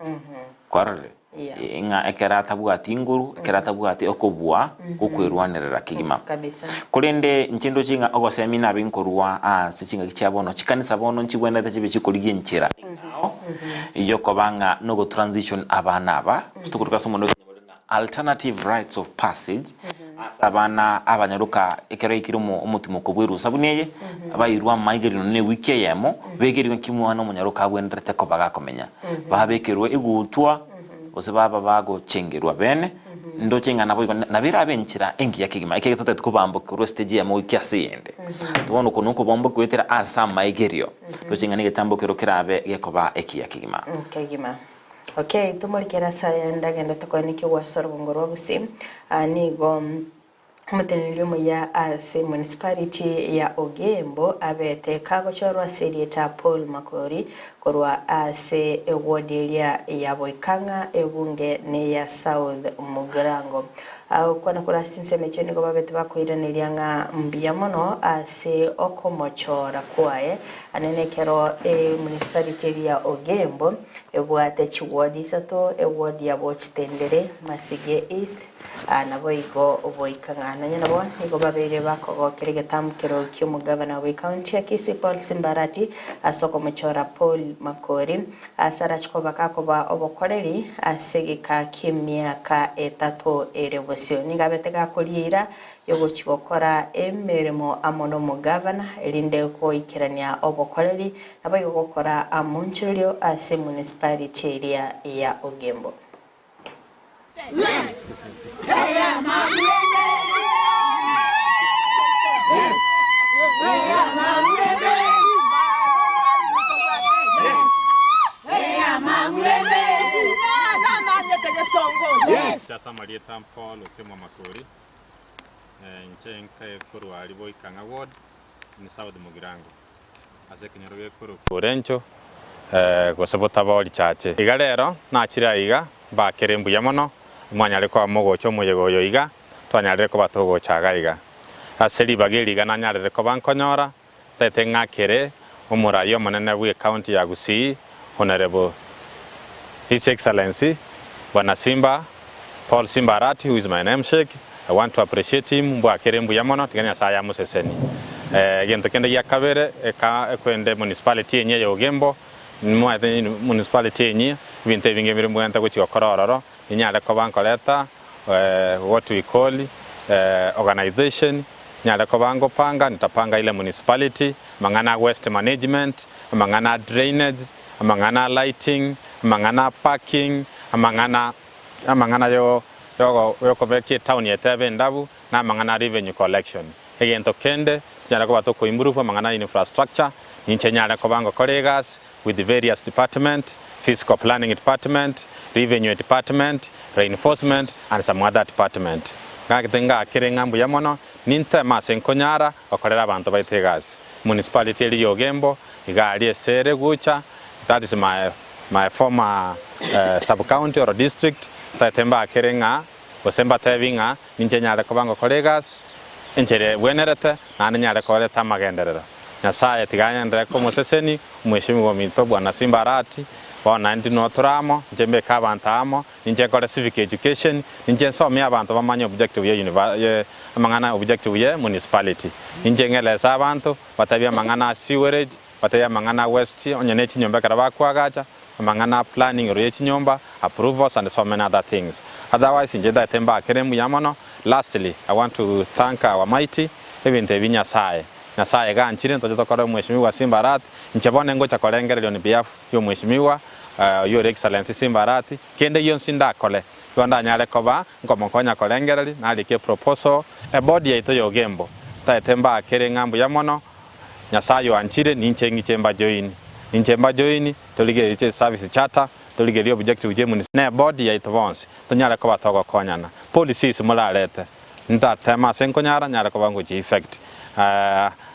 Kwarorire? Ng'a ekero atabwati nguru, ekero atabwati okobua gokwerwanerera kegima. Korende inche ndoche ng'a ogosemia nabe nkorwa ase chingaki chia bono, chikanisa bono nchibwenerete chibe chikorigia enchera eng'ao yokoba ng'a nogotransition abana aba, tokoruka ase omonwa Alternative rites of passage, ase abana abanyaroka ekero aikire omotimoko bw'erusa buna eye, bairwe amaigerio nonya na ewiki eyemo, begerigwe nki omwana omonyaroka abwenerete koba gakomenya. Babekerwe egutwa, gose baba bagochengerwa bene, ndoche ng'a naboigo nabo erabe enchera engiya kegima, ekiagera totagete kobamboka korwa estage eyemo goika ase eyende. Bono oko nokobamboka goetera ase amaigerio, ndoche ng'a negetambo kero kerabe gekoba ekiya kegima. Kegima. Okay, tomorikere ase aya ndagende tokoenekia ogwasa orogongo rwa Gusii. Aa nigo omoteneneri omuya ase municipality ya Ogembo abete kagochorwa ase erieta Paul Makori korwa ase eward eria ya Boikang'a ebunge neya South Mugirango. Agokwana korwa ase chinsemo echio nigo babete bakoiraneria ng'a mbuya mono ase okomochora kwaye anene ekero emunicipality eria ya Ogembo Ebwate chiwodi isato, ewodi ya Bochitendere, Masigie East, naboigo Boika ng'a nonya nabo nigo babeire bakogokera egetamkero ki'omogavana bw'ecounty ya Kisii Paul Simbarati ase okomochora Paul Makori ase arache koba gakoba obokoreri ase egeka ki'emiaka etato ere bosio. Nigo abete gakoria eira y'ogochia gokora emeremo amo nomogavana erinde goikerania obokoreri Naboigo gokora amonchorio ase municipality eria ya Ogembo. Ase amarieta Paul Okemwa Makori, inche nkae korwa aria Boikang'a Ward in South Mugirango. Ase ekenyoro gekorokwa Orencho, gose Botabori Chache. Iga rero nachire aiga, mbakere mbuya mono, mwanyare koba mogocha omoyega oyo iga, twanyarire koba togocha iga iga. Ase ribaga eri iga nanyarire koba nkonyora, ntagete ng'akere omorai omonene bw'ecounty ya Gusii, Honourable His Excellency Bwana Simba Paul Simba Arati who is my namesake, I want to appreciate him, mbwakere mbuya mono, tiga Nyasaye amosesenie. Egento kende gia kabere, eka ekwende municipality enyia ya Ogembo, nimomanyete municipality enyia, ebinto ebinge mbire mbwenerete gochia gokora ororo, ninyare koba nkoreta what we call organization, nyare koba ngopanga, nitapanga ile municipality, amang'ana a waste management, amang'ana a drainage, amang'ana a lighting, amang'ana a parking, amang'ana amang'ana yo yokobeka etown yaito ebe endabu, na amang'ana a revenue collection. Egento kende, tonyare koba toko improve amang'ana a infrastructure, ninche nyare koba ngokora egasi with various department, physical planning department, revenue department, reinforcement and some other department. Ngagete ngakere ng'a mbuya mono, ninteme ase nkonyara gokorera abanto baito egasi. Municipality eria ya Ogembo, iga aria ase ere gocha, that is my my former sub county or district, ntagete mbakere ng'a gose mbatebi ng'a ninche nyare koba ngokora egasi. enchera ebwenerete, naende nyare koreta amagenderero. Nyasaye tiga aenderere komoseseni omweshimiwa ominto Bwana Simba Arati, bono naende inwe tore amo, inche mbeke abanto amo, ninche nkore civic education, ninche nsomie abanto bamanye objective ye univer ye amang'ana objective ye municipality. Ninche ng'elese abanto, batebie amang'ana a sewerage, batebie amang'ana a waste, onye ne chinyomba ekero bakoagacha, amang'ana a planning igoro ye chinyomba, approvals and so many other things. Otherwise inche ntagete mbakere mbuya mono. Lastly, I want to thank our mighty, ebinto ebi Nyasaye, Nyasaye iga anchire ntoche tokore omweshimiwa Simba Arati, inche bono ingocha korengereria on behalf ya omweshimiwa Your Excellency Simba Arati, kende gionsi ndakore, igo ndanyare koba nkomokonya korengereria, narike eproposal, eboard yaito ya Ogembo, ntagete mbakere ng'a mbuya mono, Nyasaye oanchire ninche ng'iche mbajoini, ninche mbajoini, torigererie chiservice charter, torigererie objective chia emunicipality, ne eboard yaito bonsi, tonyare koba togokonyana. Policies morarete, ntatema ase nkonyara nyare koba ngochia effect.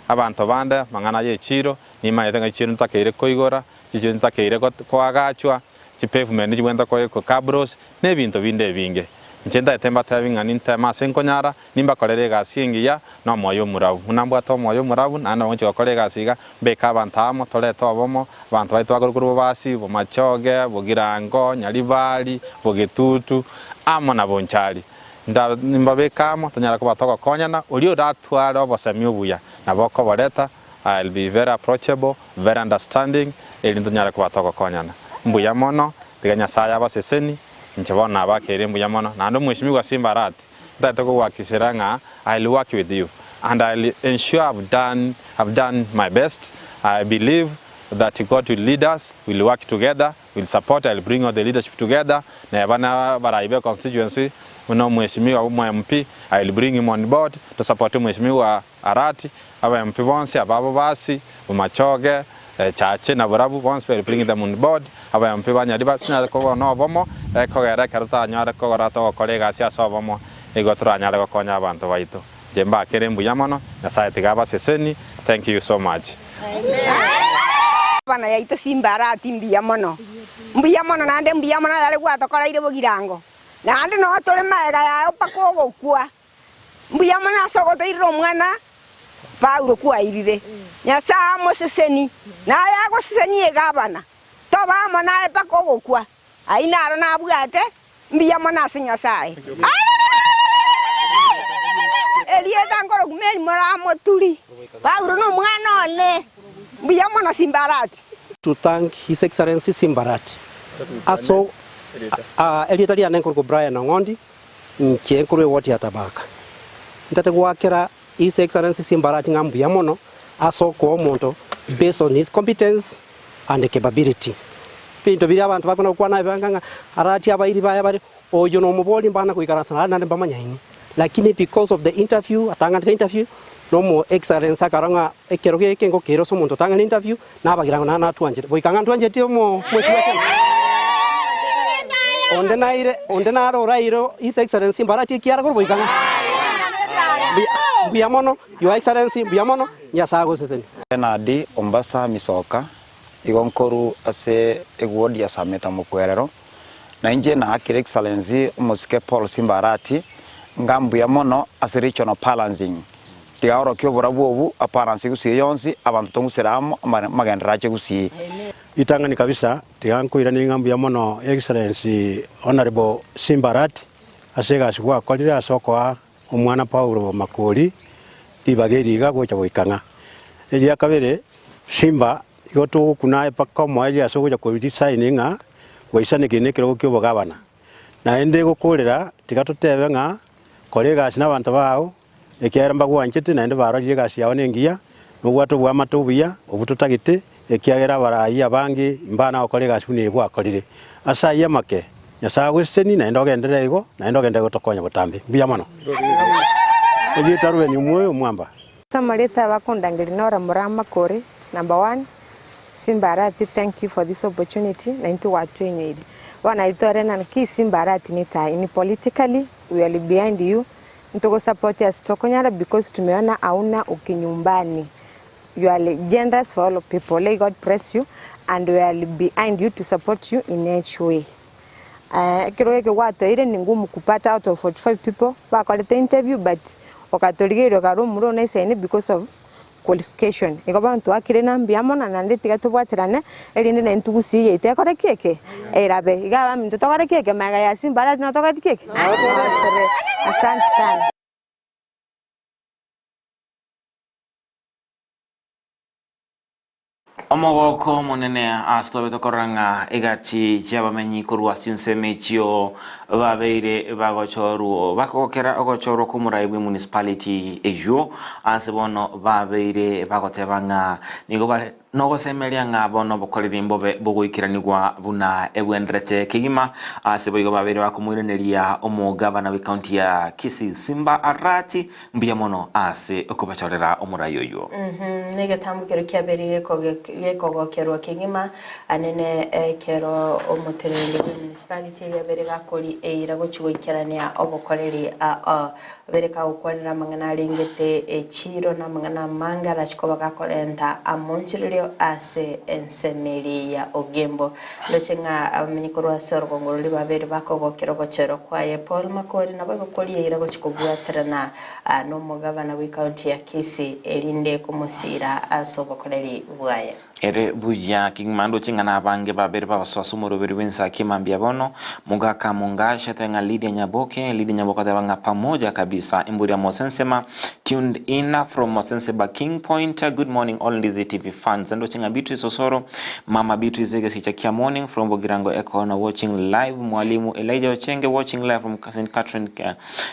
Abanto bande amang'ana ye chiiro, nimanyete ng'a chiiro ntakeire koigora, chichiro ntakeire koagachwa, chipavement chibwenerete koekwa cabros, na ebinto binde ebinge. Inche ntagete mbatebi ng'a ninteme ase nkonyara, nimbakorere egasi engiya na omoyo omorabu. Buna mbwate omoyo omorabu, naende nabo ngochia gokora egasi iga, mbeke abanto amo, torete obomo, abanto baito bakorwa korwa Bobasi, Bomachoge, Bogirango, Nyaribari, Bogetutu, amo na Bonchari. Nda nimbabeke amo, tonyare koba togokonyana, oria oratware obosemi obuya, nabo okoboreta, I'll be very approachable, very understanding, erinde tonyare koba togokonyana. Mbuya mono, tiga Nyasaye abaseseni, inche bono nabakeire mbuya mono. Naende omweshimiwa Simba Arati, ntagete kogohakikishera ng'a I'll work with you and I'll ensure I've done, I've done my best, I believe that God will lead us, we'll work together, we'll support, I'll bring all the leadership together, neba na abarai be constituency, buna omweshimiwa omo MP, I'll bring him on board, to support omweshimiwa Arati, aba MP bonsi, aba Bobasi, Bomachoge, Chache na Borabu, bonsi we'll bring them on board, aba MP ba Nyariba, tonyare koba nobomo, ekogera ekero totanyare kogora togokora egasi ase obomo, nigo toranyare gokonya abanto baito. Inche mbakere mbuya mono, Nyasaye tiga abaseseni, thank you so much. Abana yaito Simbarati mbuya mono, mbuya mono naende mbuya mono ayare gwatokoreire bogirango, naende noo tore magega yaye mpaka ogokwa. Mbuya mono ase ogotoirera omwana Paulo kwairire. Nyasae amoseseni, na aye agosesenie egabana, tobe amo naye mpaka ogokwa. Ayio naro nabwate, mbuya mono ase Nyasae. Erieta nkorokwa Mary moramoturi. Paulo nomwana one. Mbuya mono Simbarati. To thank His Excellency Simbarati aso erieta riane nkorokwa Brian Ong'ondi Inche nkorwa ewodi ya Tabaka. Ntete goakera His Excellency Simbarati ng'a mbuya mono ase okoa omonto based on his competence and capability. Ebinto biria abanto bakona gokwana ebanga ng'a arati abairi baye bare, oyo nomobori mbana goikaransa nare naende mbamanyaini. Lakini because of the interview, atang'anete interview, nomo Excellency akarora ng'a ekero geke ngokeire ase omonto otang'anete interview, Nabagira ng'a natwanchete, goika ng'a ntwancheti omwesibwa kende. Onde naire, onde nare oraire His Excellency mbarati ekiara korwa goika ng'a mbuya, mbuya mono Your Excellency, mbuya mono, Nyasae agosesenie. Bernard Ombasa Misoka, Igo nkoru ase eward ya Sameta Mokwerero, na inche naakire Excellency omosike Paul Simba Arati ng'a mbuya mono ase regional balancing. Tiga orokie oborabu obu aparanse gusii yonsi, abanto tong'usere amo, amagenderero ache gusii. Ritang'ani kabisa tiga nkoiranie ng'a mbuya mono Excellency Honourable Simba Arati ase egasi gwakorire ase okoa omwana Paulo Makori ribaga eri iga gocha goika ng'a. Eria kabere Simba igo togokuna aye mpaka omoerio ase ogocha ko resign ng'a gwaisanekire na ekerogo kia obogabana. Naende gokorera tiga totebe ng'a kora egasi na abanto bao Ekiagera mbagwanchete, naende barorire egasi yao nengiya, nobwate oboamate obuya obwo totagete, ekiagera abarai abange mbana gokora egasi buna eye gwakorire. Ase ayio amake, Nyasae agosesenie, naende ogenderere igo, naende ogenderere gotokonya botambe. Mbuya mono. Erieta Rubeni omwoyo omwamba. Ase amarieta abakondangeria Norah Murama Kore, number one, Simba Arati thank you for this opportunity na intwe gwatwenyoirie. Bono aria twarena naki Simba Arati ni tai in politically we are behind you Ntogosupport ase tokonyara because tumeona hauna ukinyumbani you are generous for all people lay God bless you and we are behind you to support you in each way ekero eke gwatoeire ni ngumu kupata out of 45 people bakorete interview but. Okatorigereria okare omura one esaini because of qualification. Igo bono twakire na mbuya mono naende tiga tobwaterane erinde naintwe togusii yaito ekore ki eke? Erabe. Iga abaminto tokore ki eke? Magega ya Simba arati notogeti ki eke? Notore. Asante sana. Omogoko omonene ase tobete korora ng'a egati chi'abamenyi korwa ase chinsemo echio babeire bagochorwa bakogokera ogochorwa kw'omorai bw'emunicipality eyio ase bono babeire bagoteba ng'a nigo bare nogosemeria ng'a bono obokoreri mbobe bogoikeranigwa buna ebwenderete kegima ase boigo babeire bakomoiraneria omogavana bw'ecounty ya Kisii Simba Arati Mbuya mono ase okobachorera omorai oyio. Negetambo keria kiabeire gekogokerwa kegima, anene ekero omoteneneri bw'emunicipality eria abeire gakori eira gochia goikerania obokoreri abeire kagokwanera amang'ana arengete echiiro na amang'ana amange arachie koba gakorenta amonchererio ase ensemo eria ya Ogembo. Ndoche ng'a abamenyi korwa ase orogongo roria babeire bakogokera ogocherwa kwaye Paul Makori naboigo koria eira gochia kobwaterana nomogabana bw'ecounty ya Kisii erinde komosiira ase obokoreri bwaye. Ere buya kegima ndoche ng'a nabange babere bagosoa ase omoroberi bw'ensaki mambia bono, Mogaka Mungashe atebe ng'a Lydia Nyaboke, Lydia Nyaboke ateba ng'a pamoja kabisa, Embori ya Mosensema, tuned in from Mosenseba King Point, good morning all Ndizi TV fans, ndoche ng'a Beatrice Osoro, Mama Beatrice Egesicha kia morning from Bogirango Ekona watching live, Mwalimu Elijah Ochenge watching live from St Catherine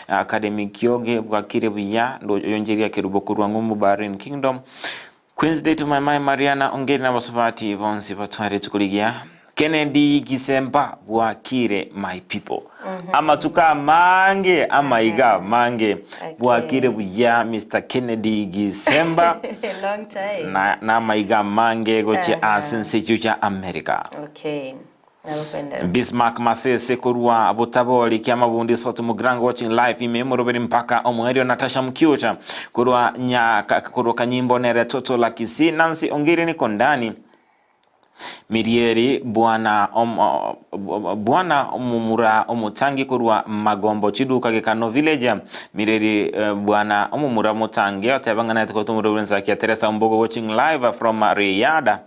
Academy Kioge, bwakire buya, Oyonjeria Kerubo korwa Ng'umbu Bahrain Kingdom, Queen's Day to my my Mariana Ongeri na abasubati bonsi batware rituko rigiya. Kennedy Gisemba bwakire my people. Amatuko amange amaiga amange bwakire buya Mr Kennedy Gisemba Long time. na namaiga amange gochia ase ense echio chia America. Okay. Nagokwendera. Bismarck Masese korwa Butabori Kiamabundi South Mugirango watching live ime moroberi mpaka omoerio Natasha Mkiuta korwa nya korwa Kanyimbo nere Toto la Kisii Nancy Ongiri niko ndani Mirieri bwana om, bwana omomura omotangi korwa Magombo Chiduka Gekano Village Mireri bwana omomura motangi oteba ng'a nete kotomoroberi nsakia Teresa Ombogo watching live from Riyadh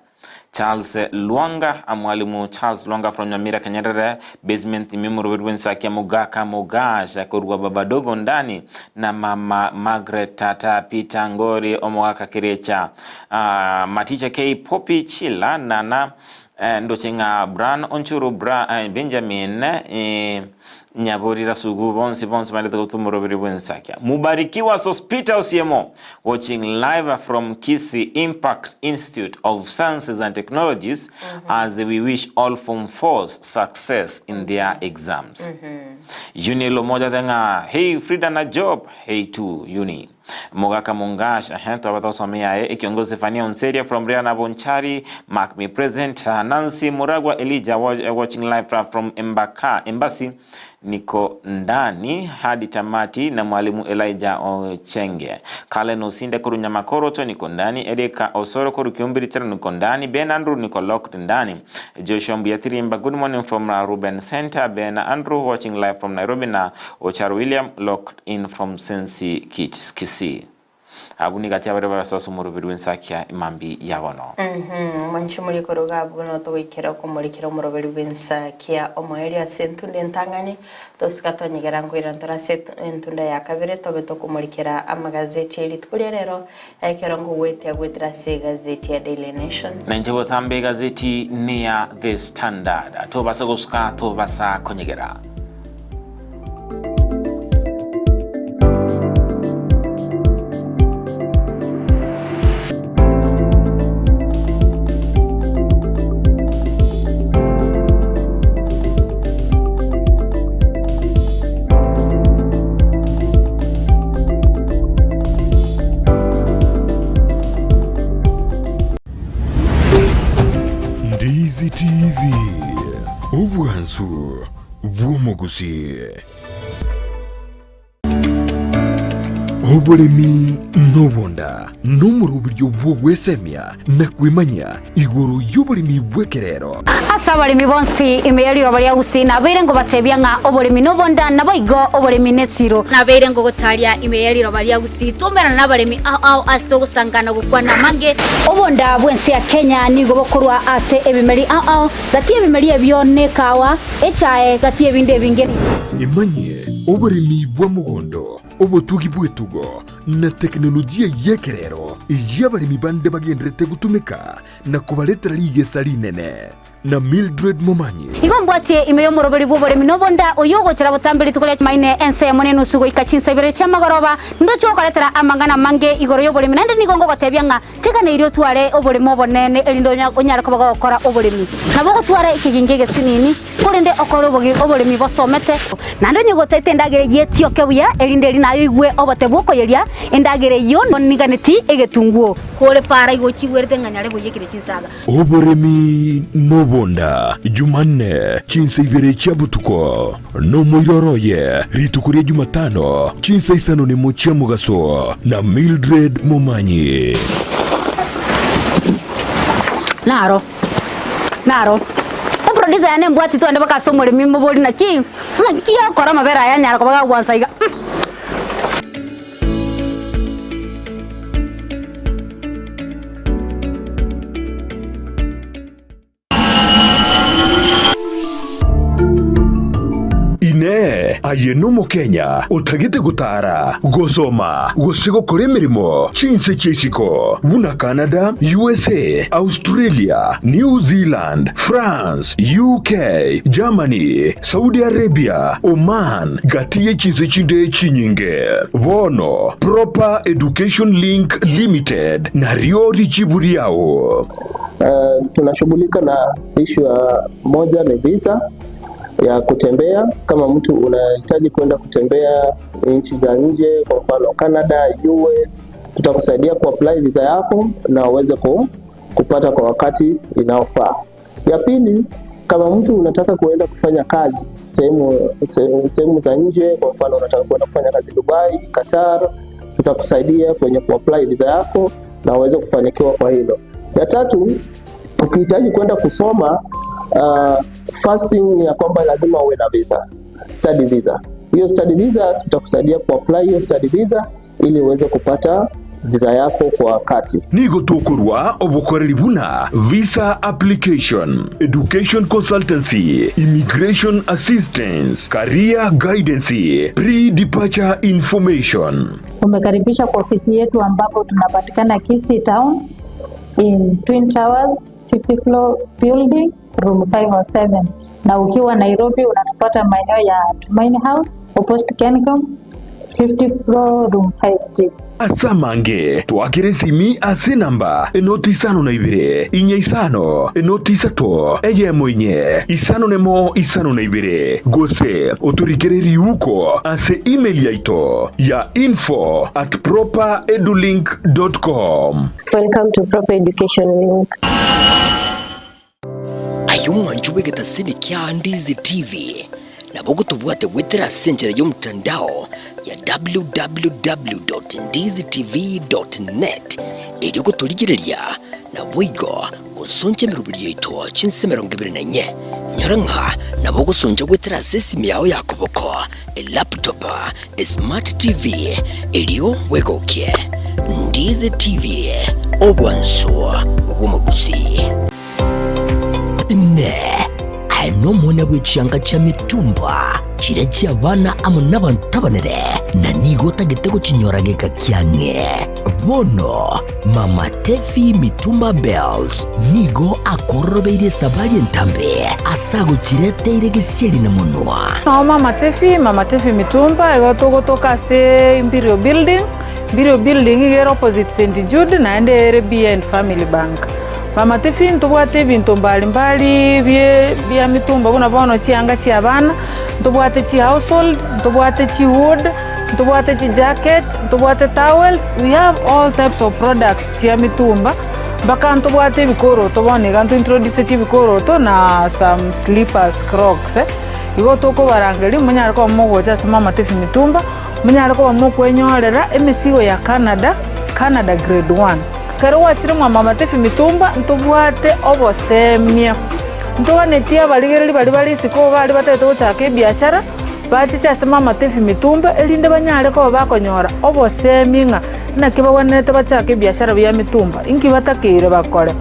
Charles Lwanga, Mwalimu Charles Lwanga from Nyamira Kanyerere Basement ime omoroberi bw'ensakia Mogaka Mogasha korwa Babadogo Ndani na Mama Margaret Tata Peter Ngori Omogaka Kerecha ah, Maticha K Poppy Chila Nana eh, ndoche ng'a Bran Onchuru Bra, eh, Benjamin eh, Nyaborira Sugu bonsi bonsi barete gotwa omoroberi bw'ensakia Mubarikiwa Sospita Osiemo Watching live from Kisii Impact Institute of Sciences and Technologies as we wish all form fours success in their exams. Uni Lomoja the ng'a hey Frida na Job hey to Uni. Mogaka Mungash ehe twaba twasomia yaye ekiongozi Zephania Onseria from Riana Bonchari mark me present Nancy Muragwa Elijah watching live from Embaka Embassy Niko ndani hadi tamati na mwalimu Elijah Ochenge. Kalen Osinde koru Nyamakoroto niko ndani. Erika Osoro koru Kiumbirichero niko ndani. Ben Andrew niko locked ndani. Joshua Mbuyatirimba good morning from Ruben Center. Ben Andrew watching live from Nairobi na Ocharo William locked in from Sensi Kisii. Abwo nigo ati abare barasoa ase omoroberi bw'ensakia emambia ya bono. Omonche moria koruga abwo notogoikera okomorikera omoroberi bw'ensakia omoerio ase entunda entang'ani, tosika twanyegera nkoirana tore ase entunda ya kabere tobe tokomorikera amagazeti e rituko ria rero ekero nkogwetia goetera ase egazeti ya Daily Nation. Na inche botambe egazeti neya The Standard. Tobasa gosuka tobasa konyegera. Ndizi TV, obwansu bw'omogusii. Oboremi nobonda nomoroberio bw'ogwesemia na kwemanyia igoro y'oboremi bw'ekerero. Ase abaremi bonsi ime ye riroba ria Gusii nabeire ngobatebia ng'a oboremi nobonda, naboigo oboremi nesiro. Nabeire ngogotaria ime ye riroba ria Gusii twaumerana nabaremi ao ao ase togosangana gokwana amange. Obonda bw'ense ya Kenya nigo bokorwa ase ebimeri ao ao, gati y'ebimeri ebio nekawa, echae, gati y'ebinde ebinge. Emanyie oboremi bwa mogondo, obotugi bw'etugo, na tekinolojia y'ekerero eyio abaremi bande bagendererete gotumeka na kobaretera rigesa rinene. Na Mildred Momanyi. Igo mbwatie ime y'omoroberi bw'oboremi na obonda, oyio ogochera botambe rituko ria Chumaine ense eyemo na enusu goika chinsa ibere chi'amagoroba, ndoche gokoretera amang'ana amange igoro y'oboremi, naende nigo ngogotebia ng'a teganeirie otware oboremo obonene, erinde onyare koba gogokora oboremi. Nabo ogotwara ekegingi egesinini, korende okore oboremi bosomete. Naende onye gotaete endagera eyio etioke buya, erinde eri naye oigwe obote bw'okoyeria endagera eyio niganeti egetunguo. Kore para igo ochigwerete ng'a nyare boiyekire chinsaga. Oboremi nobonda, Jumanne, chinsa ibere chia botuko, nomoiroro oye, rituko ria Jumatano, chinsa isano nemo chia mogaso, na Mildred Momanyi. Naro, naro. Eproducer yane embwati twende mpaka ase omoremi mobori naki, naki akora amabere aya anyara koba gagwansa iga. Inee! Aye n'Omokenya otagete gotaara, gosoma, gose gokora emeremo chinse chia isiko buna Canada, USA, Australia, New Zealand, France, UK, Germany, Saudi Arabia, Oman, gati ye chinse chinde chinyinge. Bono Proper Education Link Limited nario richibu riao. Tunashughulika na issue ya moja ni visa ya kutembea. Kama mtu unahitaji kwenda kutembea nchi za nje, kwa mfano Canada, US, tutakusaidia kuapply visa yako na uweze kupata kwa wakati inaofaa. Ya pili, kama mtu unataka kuenda kufanya kazi sehemu sehemu za nje, kwa mfano unataka kuenda kufanya kazi Dubai, Qatar, tutakusaidia kwenye kuapply visa yako na uweze kufanikiwa kwa hilo. Ya tatu, ukihitaji kwenda kusoma first thing ni ya kwamba lazima uwe na visa, study visa. Hiyo study visa tutakusaidia kuapply hiyo study visa ili uweze kupata visa yako kwa wakati. Nigo tokorua obokoreri buna visa application, education consultancy, immigration assistance, career guidance, pre-departure information. Umekaribishwa kwa ofisi yetu ambapo tunapatikana Kisii Town in Twin Towers 50 floor building room 507 na ukiwa Nairobi unatupata maeneo ya Tumaini House opposite Kencom 50 floor room 5D. Ase amange, twakere esimi ase enamba enoti isano na ibere, inya isano, enoti isato, eyemo inye, isano nemo isano na ibere, gose otorikere riuko ase email yaito ya info at properedulink dot com. Welcome to Proper Education Link. Aye omwancho bw'egetasini kia Ndizi TV, nabo ogotobwate goetera ase enchera y'omotandao ya www.ndizitv.net erio gotorigereria naboigo gosoncha emeroberi yaito chinse 24. Nyora ng'a nabo ogosoncha goetera ase esimi yao ya koboko, elaptop, esmart TV, erio bwegokie. Ndizi TV, obwansu bw'omogusii. Inee! Aye nomwana bwe chianga chia mitumba, chiria chi'abana amo nabanto abanene, na nigo otagete gochinyora geka kiang'e? Bono Mama Tefi Mitumba Bells nigo akororobeirie esabari entambe ase agochireteire gesieri na monwa. Nao Mama Tefi, Mama Tefi Mitumba, igo togotoka ase Imperial Building, Imperial Building iga ere opposite St Jude naende ere behind Family Bank. Mama Tefi ntobwate ebinto mbali mbali bie bia mitumba buna bono chianga chia abana, ntobwate chi household, ntobwate chi wood, Ntobwate chijacket, ntobwate towels, we have all types of products chia mitumba, mpaka ntobwate ebikoroto bono iga ntointroducetie ebikoroto na some slippers, crocs. Igo tokobarangeria monyare koba mogocha ase Mama Tefi Mitumba, Monyare koba mokwenyorera emesigo ya Canada, Canada Grade One. Ekero gwachire mwa Mama Tefi Mitumba ntobwate obosemia. Ntoganetie abarigereria baria bare isiko baria batagete gochaka ebiashara, bachiche ase Mama Tefi Mitumba erinde banyare koba bakonyora obosemia ng'a naki bagwenerete bachake ebiashara bia mitumba, inki batakeire bakore.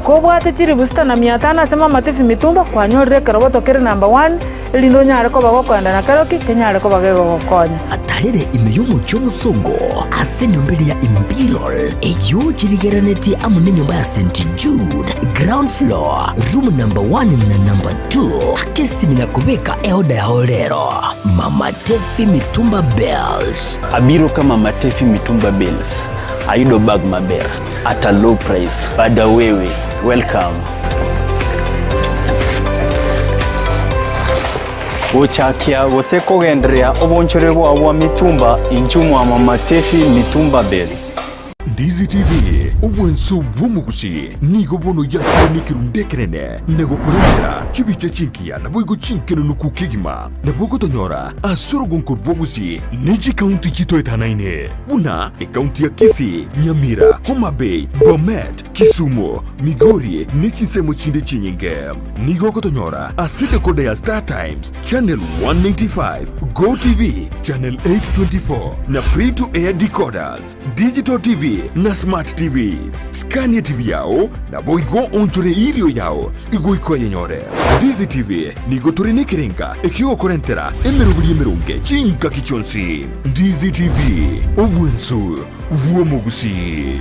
Kobwate chilifu sita na mia tano ase Mama Tefi Mitumba, kwanyorire ekeroboto kere number one, erinde onyare koba gokoenda na keroki kenyare koba gegogokonya. Atarere ime y'omochie omosongo ase enyomba eria ya Imperial, eyio chirigererenetie amo nenyomba ya St. Jude, ground floor, room number one na number two, ake esimi na kobeka eoda yao rero. Mama Tefi Mitumba Bales. Abiro ka Mama Tefi Mitumba Bales, ayudo bag maber at a low price. Bada wewe, welcome. Gochakia gose kogendereria obonchore bwao bwa mitumba inchuo mwa Mama Tefi Mitumba Bales. Ndizi TV, obwanso bw'omogusi, nigo bono yakire nekerundu ekenene na gokorentera chibicha chingiya naboigo chinkenenuku kegima. Nabo ogotonyora ase orogonko rw'obogusi ne chikaunti chitoetanaine buna ekaunti ya Kisii, Nyamira, Homa Bay, Bomet, Kisumu, Migori ne chinsemo chinde chinyinge. Nigo ogotonyora ase decoder ya Star Times, Channel 195, Go TV, Channel 824 na Free to Air decoders, Digital TV na Smart TVs. Skania TV yao naboigo onchore irio yao igoika oyenyore. Ndizi TV nigo tore nekerenga ekiogokorentera emeroberi emeronge chingaki chionsi. Ndizi TV, obwensu bw'omogusii.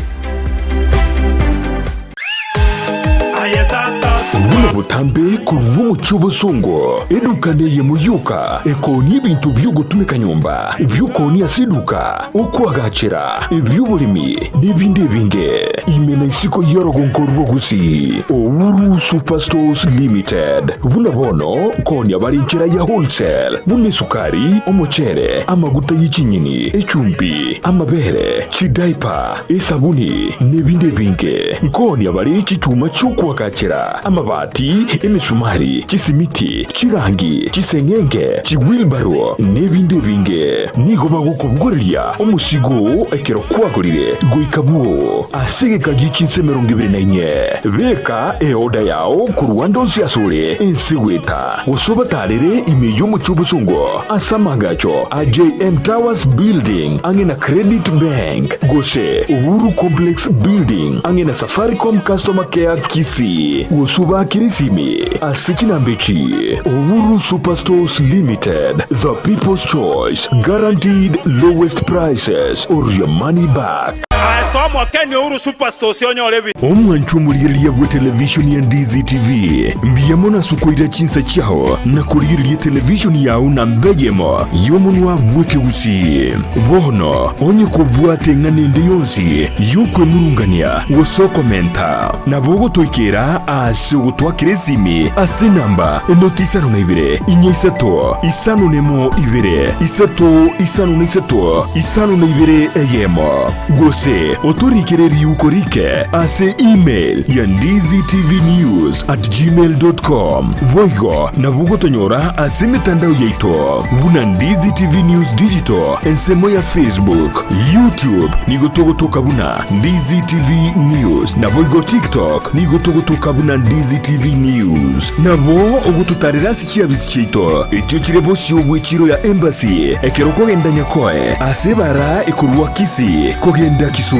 Buna botambe korwa omochie obosongo, eduka neyemo yoka ekoonia ebinto bi'ogotumeka nyomba, ebi'okoonia ase eduka, okoagachera, ebi'oboremi, na ebinde ebinge. Ime na isiko y'orogongo rw'Ogusii, Uhuru Superstores Limited. Buna bono koonia bare enchera ya wholesale, buna esukari, omochere, amaguta ye chinyeni, echumbi, amabere, chidaipa, esabuni, na ebinde ebinge. Nkoonia bare chichuma chi'okoagachera, amabati, emesumari, chisimiti, chirangi, chiseng'enge, chiwheelbarrow, na ebinde ebinge. Nigo bagokobogoreria omosigo oo ekero kwagorire goika bwoo ase egeka gie chinsa 24. Beka eoda yao korwa ande onsi asore ense goeta, gose obatarere ime y'omochie obosongo ase amaagacho a JM Towers Building ang'e na Credit Bank, gose Uhuru Complex Building ang'e na Safaricom Customer Care Kisii, gose obaakere esimi ase chinamba echi, Uhuru Superstores Limited, the people's choice, guaranteed lowest prices or your money back. Ase omokeni Uhuru Superstores onyore ebinto. Omwancho omorigereria bwe televishoni ya Ndizi TV, mbuya mono ase okoira chinsa chiao na korigereria televishoni yao namba eyemo y'omonwa bw'ekegusii. Bono onye kobwate eng'ana ende yonsi y'okwemurungania gose okomenta, nabo ogotoikera ase ogotwakera esimi ase enamba enoti isano na ibere, inya isato, isano nemo ibere, isato isano na isato, isano na ibere eyemo. Gose otorikere riuko rike ase email ya ndizitvnews@gmail.com. Boigo nabo ogotonyora ase emetandao yaito buna Ndizi TV News Digital ensemo ya Facebook, YouTube nigo togotoka buna Ndizi TV News naboigo TikTok nigo togotoka buna Ndizi TV News. Nabo ogototarera ase chiabisi chiaito echio chire bosio bw'echiro ya Embassy ekero okogenda Nyakoe ase ebara ekorwa Kisii kogenda Kisumu.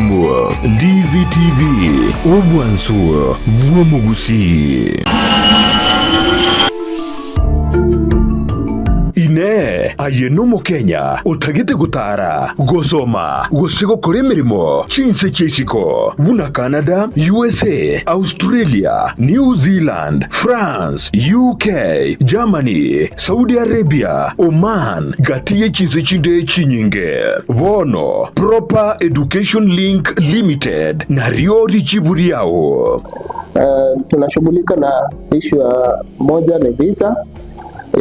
Ndizi TV, obwansu bw'omogusii. Inee! Aye n'Omokenya otagete gotaara, gosoma, gose gokora emeremo chinse chia isiko buna Canada, USA, Australia, New Zealand, France, UK, Germany, Saudi Arabia, Oman, gati ye chinse chinde chinyinge? Bono Proper Education Link Limited nario richibu riao. Tunashughulika na issue ya moja ni visa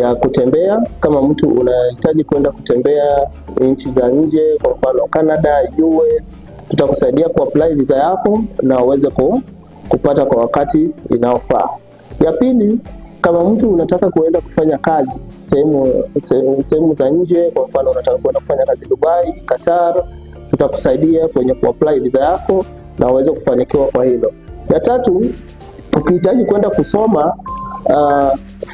ya kutembea. Kama mtu unahitaji kwenda kutembea nchi za nje, kwa mfano Canada, US, tutakusaidia kuapply visa yako na uweze kupata kwa wakati inaofaa. Ya pili, kama Kama mtu unataka kuenda kufanya kazi sehemu sehemu za nje, kwa mfano unataka kuenda kufanya kazi Dubai, Qatar, tutakusaidia kwenye kuapply visa yako na uweze kufanikiwa kwa hilo. Ya tatu, ukihitaji kwenda kusoma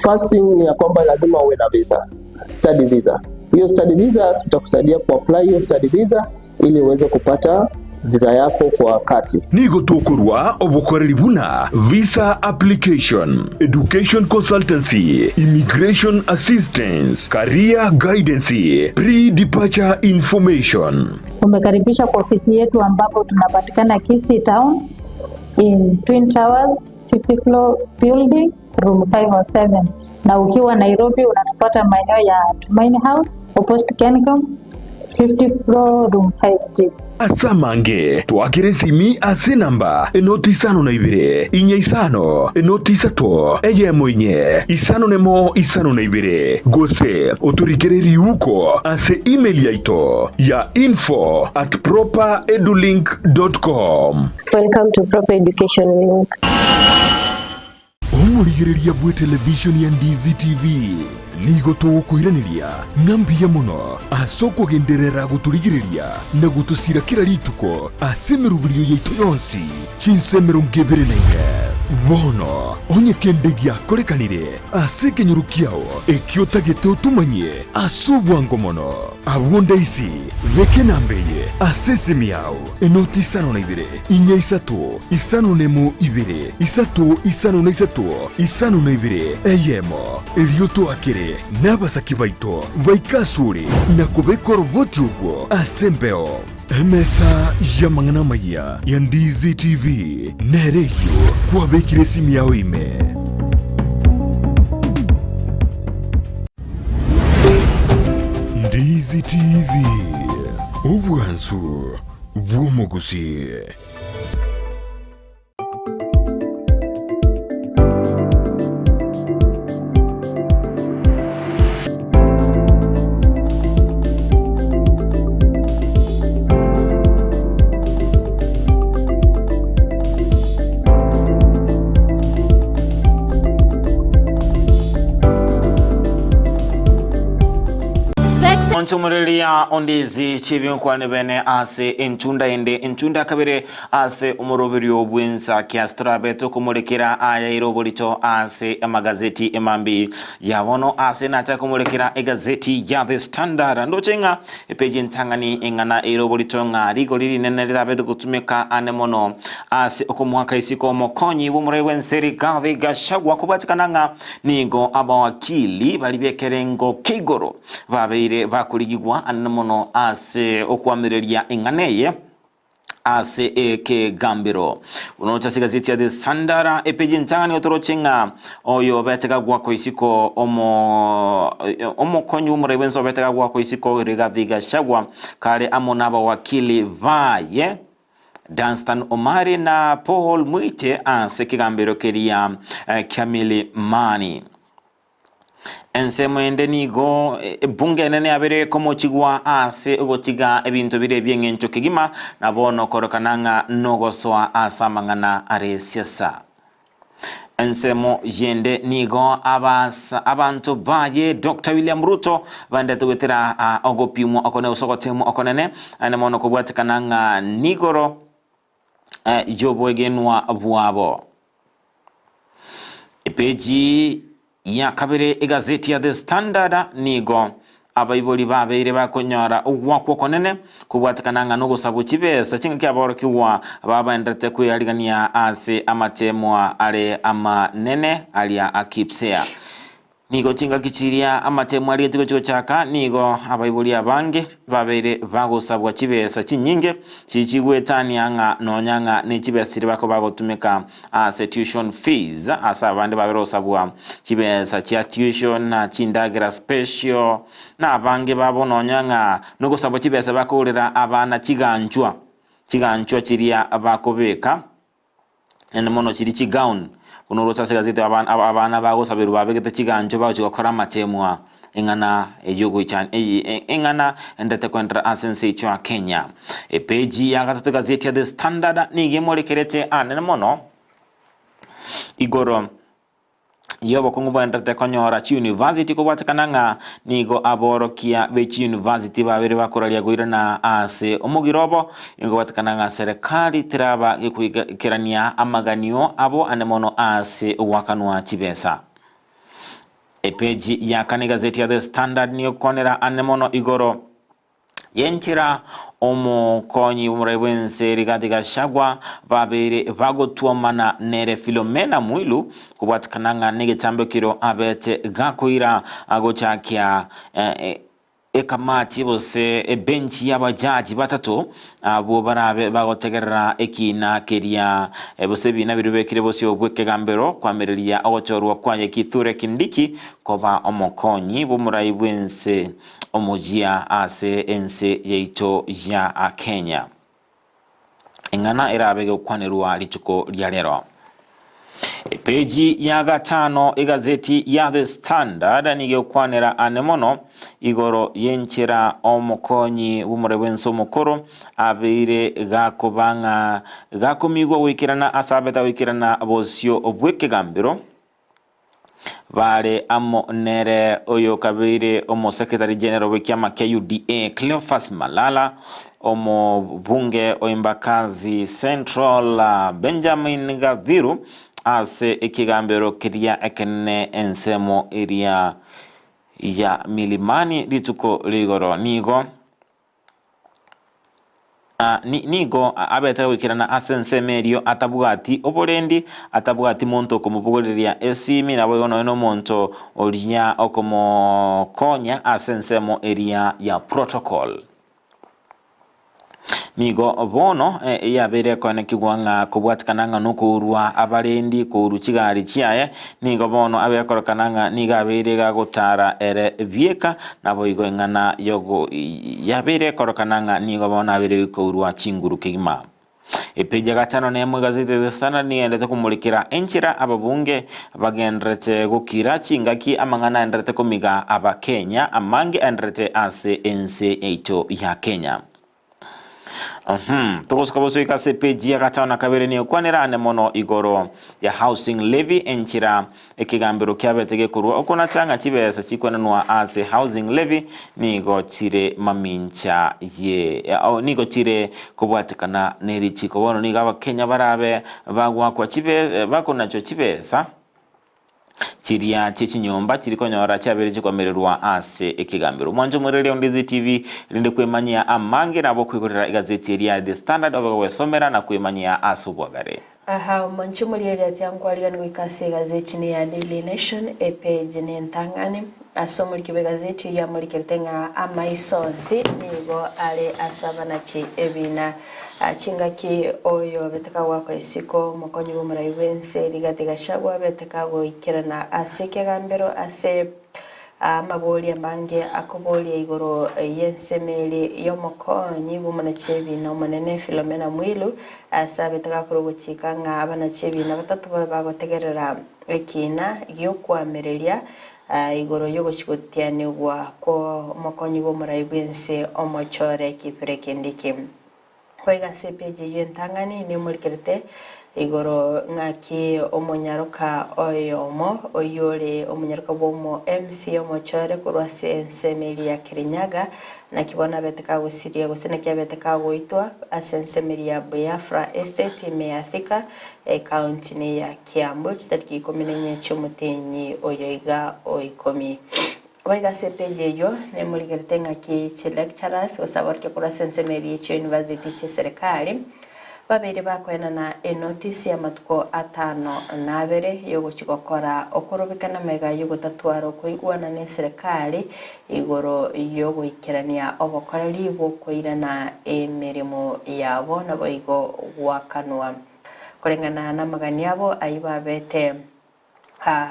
first thing ni ya kwamba lazima uwe na visa, study visa. Hiyo study visa tutakusaidia kuapply hiyo study visa ili uweze kupata visa yako kwa wakati. Nigo tokorwa obokoreri buna visa application, education consultancy, immigration assistance, career guidance, pre-departure information. Umekaribishwa kwa ofisi yetu ambapo tunapatikana Kisii Town in Twin Towers 50 floor building room 507 na ukiwa Nairobi unatupata maeneo ya Tumaini House opposite Kencom 50 floor room 5G. Ase amange, twakere esimi ase enamba enoti isano na ibere, inye isano, enoti isato, eyemo inye, isano nemo isano na ibere, gose otorikere riuko ase email yaito ya info at properedulink dot com. Welcome to Proper Education Link. Omorigereria bw'etelevishoni ya Ndizi TV, nigo togokoiraneria ng'a mbuya mono ase okogenderera gotorigereria na gotosira kera rituko ase emeroberio yaito yonsi chinsa 24. Bono onye kende giakorekanire ase ekenyoro kiao ekio otagete otomanyie ase obwango mono, abwo ndaisi beka enamba eye ase esimi yao. Enoti isano na ibere, inya isato, isano nemo ibere, isato isano na isato, isano na ibere, eyemo, erio toakere nabasaki baito baike asore na kobeka oroboti obwo ase embeo. Emesa y'amang'ana amayia ya Ndizi TV nere eyio kwabekire esimi yao ime. Ndizi TV, obwansu bw'omogusii. Onchomoreria ondizi chibinkwane bene ase enchunda ende enchunda ya kabere ase omoroberio bw'ensa kiasi torabe tokomorekera ayaire oborito ase amagazeti emambi ya bono ase nacha komorekera egazeti ya The Standard ndoche ng'a epeji entang'ani eng'ana eire oborito ng'a rigori rinene rirabe rigotumeka ane mono ase okomoaka isiko omokonyi bw'omorai bw'ense Rigathi Gachagua kobatikana ng'a nigo abawakili baria b'ekerengo kia igoro babeire bakorigigwa ane mono ase okoamereria eng'ana eye ase ekegambero. Buna oche ase egazeti ya The Standard epeji entang'ani otoroche ng'a oyo obete kagwakwa isiko omo omokonyi bw'omorai bw'ense obete kagwakwa isiko Rigathi Gachagua kare amo n'abawakili baye Danstan Omari na Paul Muite ase ekegambero keria kia Milimani. Ensemo ende nigo ebunge enene yabere komochigwa ase ogotiga ebinto bire ebi'engencho kegima, na bono korokana ng'a nogosoa ase amang'ana are siasa. Ensemo yende nigo abanto baye Doctor William Ruto baendete goetera ogopimwa okonene gose ogoteemwa okonene, naende mono kobwatekana ng'a nigoro y'obwegenwa bwabo. Epeji ya kabere egazeti ya The Standard nigo abaibori babeire bakonyora ogwakwa okonene kobwatekana ng'a nogosabwa chibesa chingaki aborokigwa babaenderete kweyarigania ase amatemwa are amanene aria a KPSEA. Nigo chingaki chiria amatemo arigetie gochia gochaka, nigo abaibori abange babeire bagosabwa chibesa chinyinge chichigwetania ng'a nonya ng'a ne chibesa chiria bakoba bagotumeka ase tuition fees, ase abande babere gosabwa chibesa chia tuition na chindagera special, na abange babo nonya ng'a nogosabwa chibesa bakogorera abana chiganchwa, chiganchwa chiria bakobeka. Naende mono chiria chigown, buna oroche ase egazeti abana bagosaberwa babegete chiganchwa bagochia gokora amatemwa eng'ana ey'ogoichania eng'ana endete koenderera ase ense yaito ya Kenya. Epeji ya gatato egazeti ya The Standard nigo emorekerete anene mono igoro. Y'obokong'u bwaendererete konyora chiuniversity kobwatekana ng'a nigo aborokia be chiuniversity babere bakoraria goirana ase omogiro obo, nigo kobwatekana ng'a serikali teraba gekoikerania amaganio abo ande mono ase ogoakanwa chibesa. Epeji ya kane egazeti ya The Standard nigo ekokwanera ande mono igoro Y'enchera omokonyi bw'omorai bw'ense Rigathi Gachagua babeire bagotwomana nere Philomena Mwilu kobwatikana ng'a negetambe kero abete gakoira gochakia ekamati gose ebenchi y'abajaji batato abwo barabe bagotegerera ekiina keria gose ebiina biria bibekire bosio bw'ekegambero koamereria ogochorwa kwaye Kithure Kindiki koba omokonyi bw'omorai bw'ense omoyia ase ense yaito ya Kenya. Eng'ana erabe egokwanerwa rituko ria rero. Epeji ya gatano egazeti ya The Standard nigo egokwanera ane mono igoro y'enchera omokonyi bw'omorwai bw'ense omokoro abeire gakoba ng'a gakomigwa goikerana ase abete goikerana bosio bw'ekegambero Bare amo nere oyokabeire Omosekretari General bw'ekiama kia UDA Cleophas Malala, omobunge o Embakasi Central Benjamin Gathiru ase ekegambero keria ekenene ensemo eria ya Milimani rituko rigoro nigo Nigo abete goikerana ase ensemo erio atabwati oborendi, atabwati monto okomobogoreria esimi, naboigo nonya nomonto oria okomokonya ase ensemo eria ya protocol. Nigo bono yabeire ekoenekigwa ng'a kobwatikana ng'a nokourwa abarendi kourwa chigari chiaye, nigo bono abeire kororekana ng'a nigo abeire gagotara ere bieka, Naboigo eng'ana y'ogo yabeire ekorokana ng'a nigo bono abeire kourwa chinguru kegima. Epeji ya gatano nemo egazeti ya The Standard nigo egenderete komorekera enchera ababunge bagenderete gokira chingaki amang'ana aenderete komiga abakenya amange aenderete ase ense yaito ya Kenya. Uhum. Togosuka bosoika ase epeji ya gatano na kabere nigo ekwanera ane mono igoro ya housing levy enchera ekegambero kiabete gekorwa okonacha ng'a chibesa chikwenanwa ase housing levy nigo chire mamincha ye oh, nigo chire kobwatekana ne richiko bono nigo abakenya barabe bagwakwa chibe bakonachwa chibesa Chiria chie chinyomba chiri konyora chiabeire chikomererwa ase ekegambero. Omwancho omorere o Ndizi TV, erinde kwemanyia amange nabo okoigorera egazeti eria ya The Standard obe gogwesomera na kwemanyia ase obwagare. Aha, omwancho omorere ati ankwarigani goika ase egazeti ne ya Daily Nation, epage ne entang'ani. Ase omoriki bw'egazeti eyio amorikerete ng'a amaiso onsi nigo are ase abanachi ebiina. Chingaki oyo obete kagoakwa isiko, omokonyi bw'omorai bw'ense Rigathi Gachagua abete kagoikerana ase ekegambero ase amabori amange akoboria igoro y'ensemeri y'omokonyi bw'omonachi ebiina omonene Philomena Mwilu ase abete gakora ogochika ng'a abanachi ebiina batato babe bagotegerera Ekiina gi'okoamereria igoro y'ogochia gotianigwa kw'omokonyi bw'omorai bw'ense omochore Kithure Kindiki. Boigo ase epeji eyio entang'ani nemorikerete igoro ng'aki omonyaroka oyomo oyio ore omonyaroka bw'omo MCA omochore korwa ase ensemo eria ya Kirinyaga naki bono abete kagosiria gose naki abete kagoitwa ase ensemo eria ya Biafra Estate ime ya Thika Ekaunti neya Kiambu chitariki ikomi na inye chi'omotenyi oyo iga o ikomi. Boigo ase epeji eyio nemorigerete ng'aki chi lecturers gose abarokia korwa ase ensemo eria chia university chie serikali babeire bakoenana enotice y'amatuko atano na abere yogochia gokora okorobekana magega y'ogotatwara okoigwana ne serikali igoro y'ogoikerania obokoreri bw'okoirana emeremo yabo naboigo goakanwa. Koreng'ana namagani abo ayio babete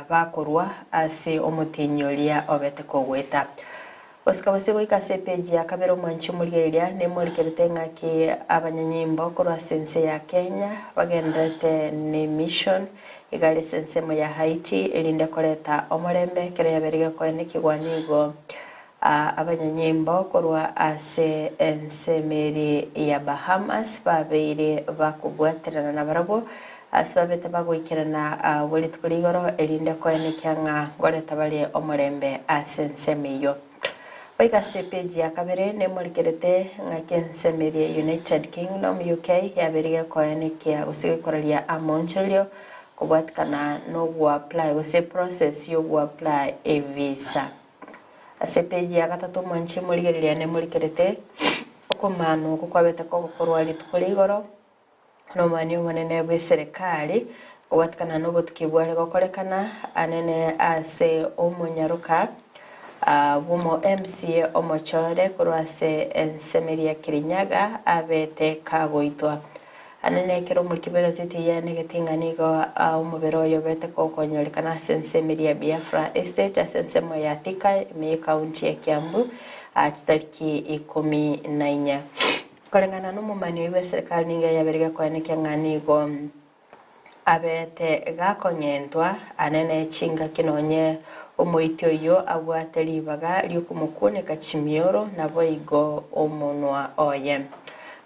bakorwa ase omotienyi oria obete kogoeta. Gosika gose goika ase epeji ya kabere omwanchi omorigereria nemorikerete ng'aki abanyanyimbo korwa ase ense ya Kenya bagendererete ne mission igare ase ensemo ya Haiti erinde koreta omorembe ekero yabeire gekoenekigwa nigo Abanyanyimbo korwa ase ensemo eria ya Bahamas babeire bakobwaterana nabarabwo. Ase babete bagoikerana agwo rituko ria igoro, erinde koenekia ng'a ngoreta bare omorembe ase ensemo eyio. Goika ase epeji ya kabere nemorikerete ng'aki ensemo eria United Kingdom, UK, yabeire gekoenekia gose gekoraria amoonchorio kobwatikana nogoapply gose process yogoapply evisa. Ase epeji ya gatato omwanchi morigereria nemorikerete okomanwa okwo kwabete kogokorwa rituko ria igoro. Nomani omonene bw'eserekari kobwatikana nobotuki bware gokorekana anene ase omonyaroka bw'omo MCA omochore korwa ase ensemeri ya Kirinyaga abete kagoitwa. Anene ekero omoriki bw'egazeti eye ayanegete ng'a nigo omobere oye obete kokonyorekana ase ensemeri ya Biafra Estate ase ensemo ya Thika ime y'ecounty ya Kiambu chitariki ikomi na inya. Koreng'ana nomomani oyio bw'eserekari nigo yabeire gekoenekia ng'a nigo abeete gakong'entwa anene chingaki nonye omoiti oyio abwate ribaga ri'okomokuoneka chimioro naboigo omonwa oye.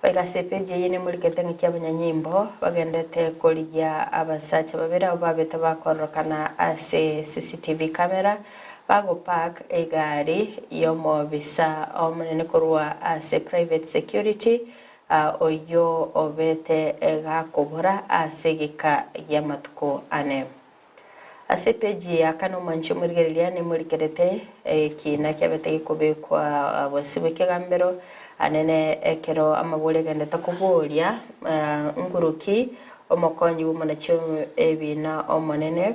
Boigo ase epeji eye nemorikete ng'aki abanyanyimbo bagendete korigia abasacha babere abwo babete bakororokana ase CCTV camera Bagopark egari y'omobisa omonene korwa ase private security oyio obete gakobora ase egeka gi'amatuko ane. Ase epeji ya kane omwanchi omorigereria nemorikerete ekiina kiabete gekobekwa bosio bw'ekegambero anene ekero amabori agendete koboria nguruki omokonyi bw'omonachi ebiina omonene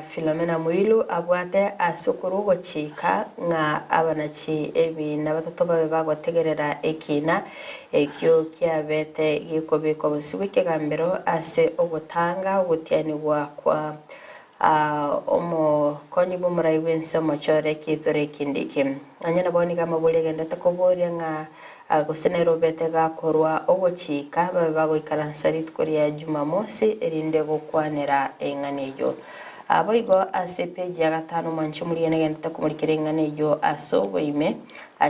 Filomena Muilu abwate ase okorwa ogochika ng'a abanachi ebiina batato babe bagotegerera ekiina ekio kiabete gekobekwa bosio bw'ekegambero ase ogotanga ogotianigwa kwa omokonyi bw'omorai bw'ense omochore Kithure Kindiki. Nonya nabo nigo amabori agendete koboria ng'a Gose nere obete gakorwa ogochika babe bagoikaransa rituko ria Jumamosi, erinde gokwanera eng'ana eyio. Boigo ase epeji ya gatano omwanchi omorigia negenderete komorikera eng'ana eyio ase oboime.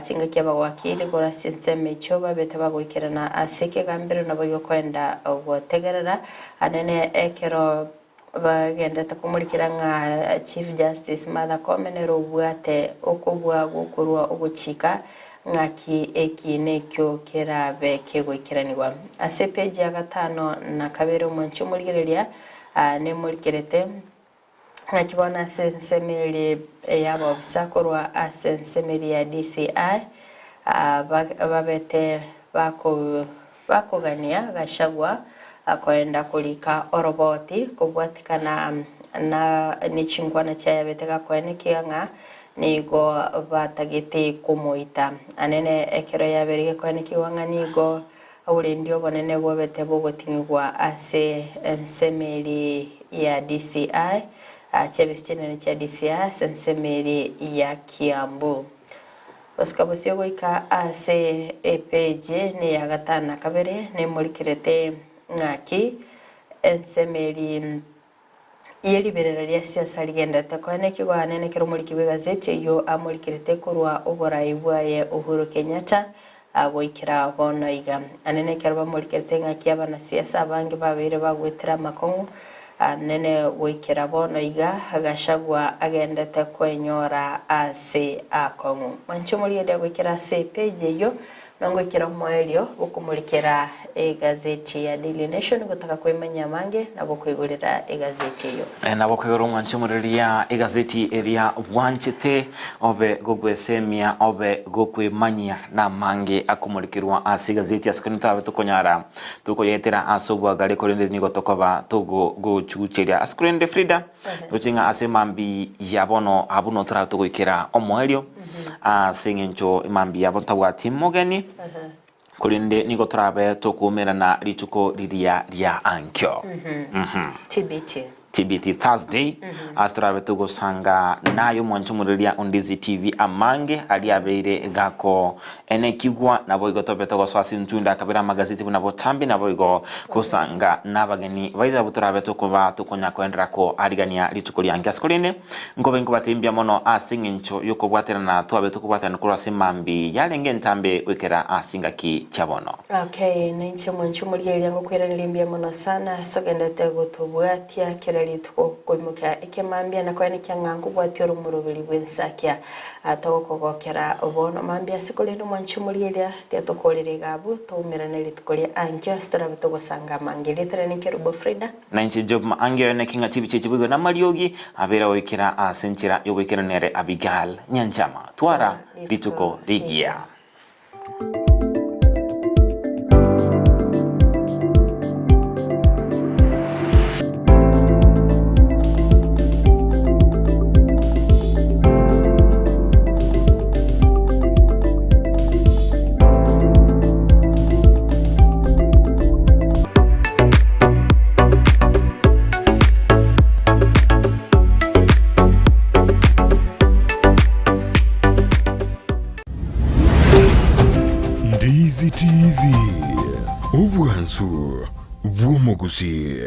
Chingaki abagoakire igoro ase ensemo echio babete bagoikerana ase ekegambero naboigo koenda gotegerera anene ekero Bagenderete komorikera ng'a Chief Justice Martha Koome nere obwate okobua gw'okorua ogochika ng'aki eki nekio kerabe kegoikeranigwa. Ase epeji ya gatano na kabere omwanchi omorigereria nemorikerete ng'aki bono ase ensemo eria y'abaofisa korwa ase ensemo eria ya DCI babete Bakogania Gachagua koenda korika oroboti kobwatikana na nechinkwana chiayabete gakoenekia ng'a nigo batagete komoita. Anene ekero yabeire gekoenekigwa ng'a nigo oborendi obonene bobete bogoting'igwa ase ensemeri ya DCI, chiabisi chinene chia DCI ase ensemeri ya Kiambu. Gosika bosio goika ase epeji neya gatano na kabere nemorikerete ng'aki ensemeri ye riberera ria siasa rigenderete koenekigwa anene kera omoriki bw'egazeti oyio amorikerete korwa oborai bwaye Uhuru Kenyatta goikera bono iga. Anene ekero bamorikerete ng'aki abanasiasa abange babeire bagwetera amakong'u Nene goikera bono iga Gachagua agendete kwenyora ase akong'u. Mwanche omorigereria goikera ase epage eyio nongoikera omoerio bokomorikera egazeti ya Daily Nation gotaka koimanyia amange nabo koigorera egazeti eyio. Nabo koigora omwanche omorigereria egazeti eria bwanchete obe gogwesemia obe gokwemanyia namange akomorikerwa ase egazeti ase korende torabe tokonyara Tokoyetera ase obwagare, korende nigo tokoba togochucheria. Ase korende Frida, roche ng'a ase emambi ya bono abwo no torabe togoikera omoerio, ase eng'encho emambi yabo tabwati mogeni, korende nigo torabe tokoumerana rituko riria ria ankio. TBT. TBT Thursday ase torabe togosanga naye omwancho omoreria Ondizi TV amange aria abeire gako enekigwa naboigo tobe togosoa ase intunda akabere amagazeti buna botambe naboigo gosanga nabageni baito abwo torabe tokoba tokonya koenderera koarigania rituko riange ase korende nkobe nkobatebia mbuya mono ase eng'encho yokobwaterana twabe tokobwaterana korwa ase mambi yarenge entambe goikera ase engaki chia bono. Okay, nainche mwanche omorigereria ngokoiraneria mbuya mono sana ase ogenderete gotobwatia kera rituko koimokia ekemambia na koenekia ng'a nkobwatia ore omoroberi bw'ensakia togokogokera bono mambia ase korende mwanche omorigereria tiga tokorere iga abwo toumerane rituko ria ankio ase torabe togosanga amange erieta riane Kerubo Frida. Nainche Job Maangi oyo naki ng'a chibicha echi boigo namariogi abeire goikera ase enchera y'ogoikeranu ere Abigail Nyanchama. Twara rituko rigiya. Ndizi TV, obwansu bw'omogusii.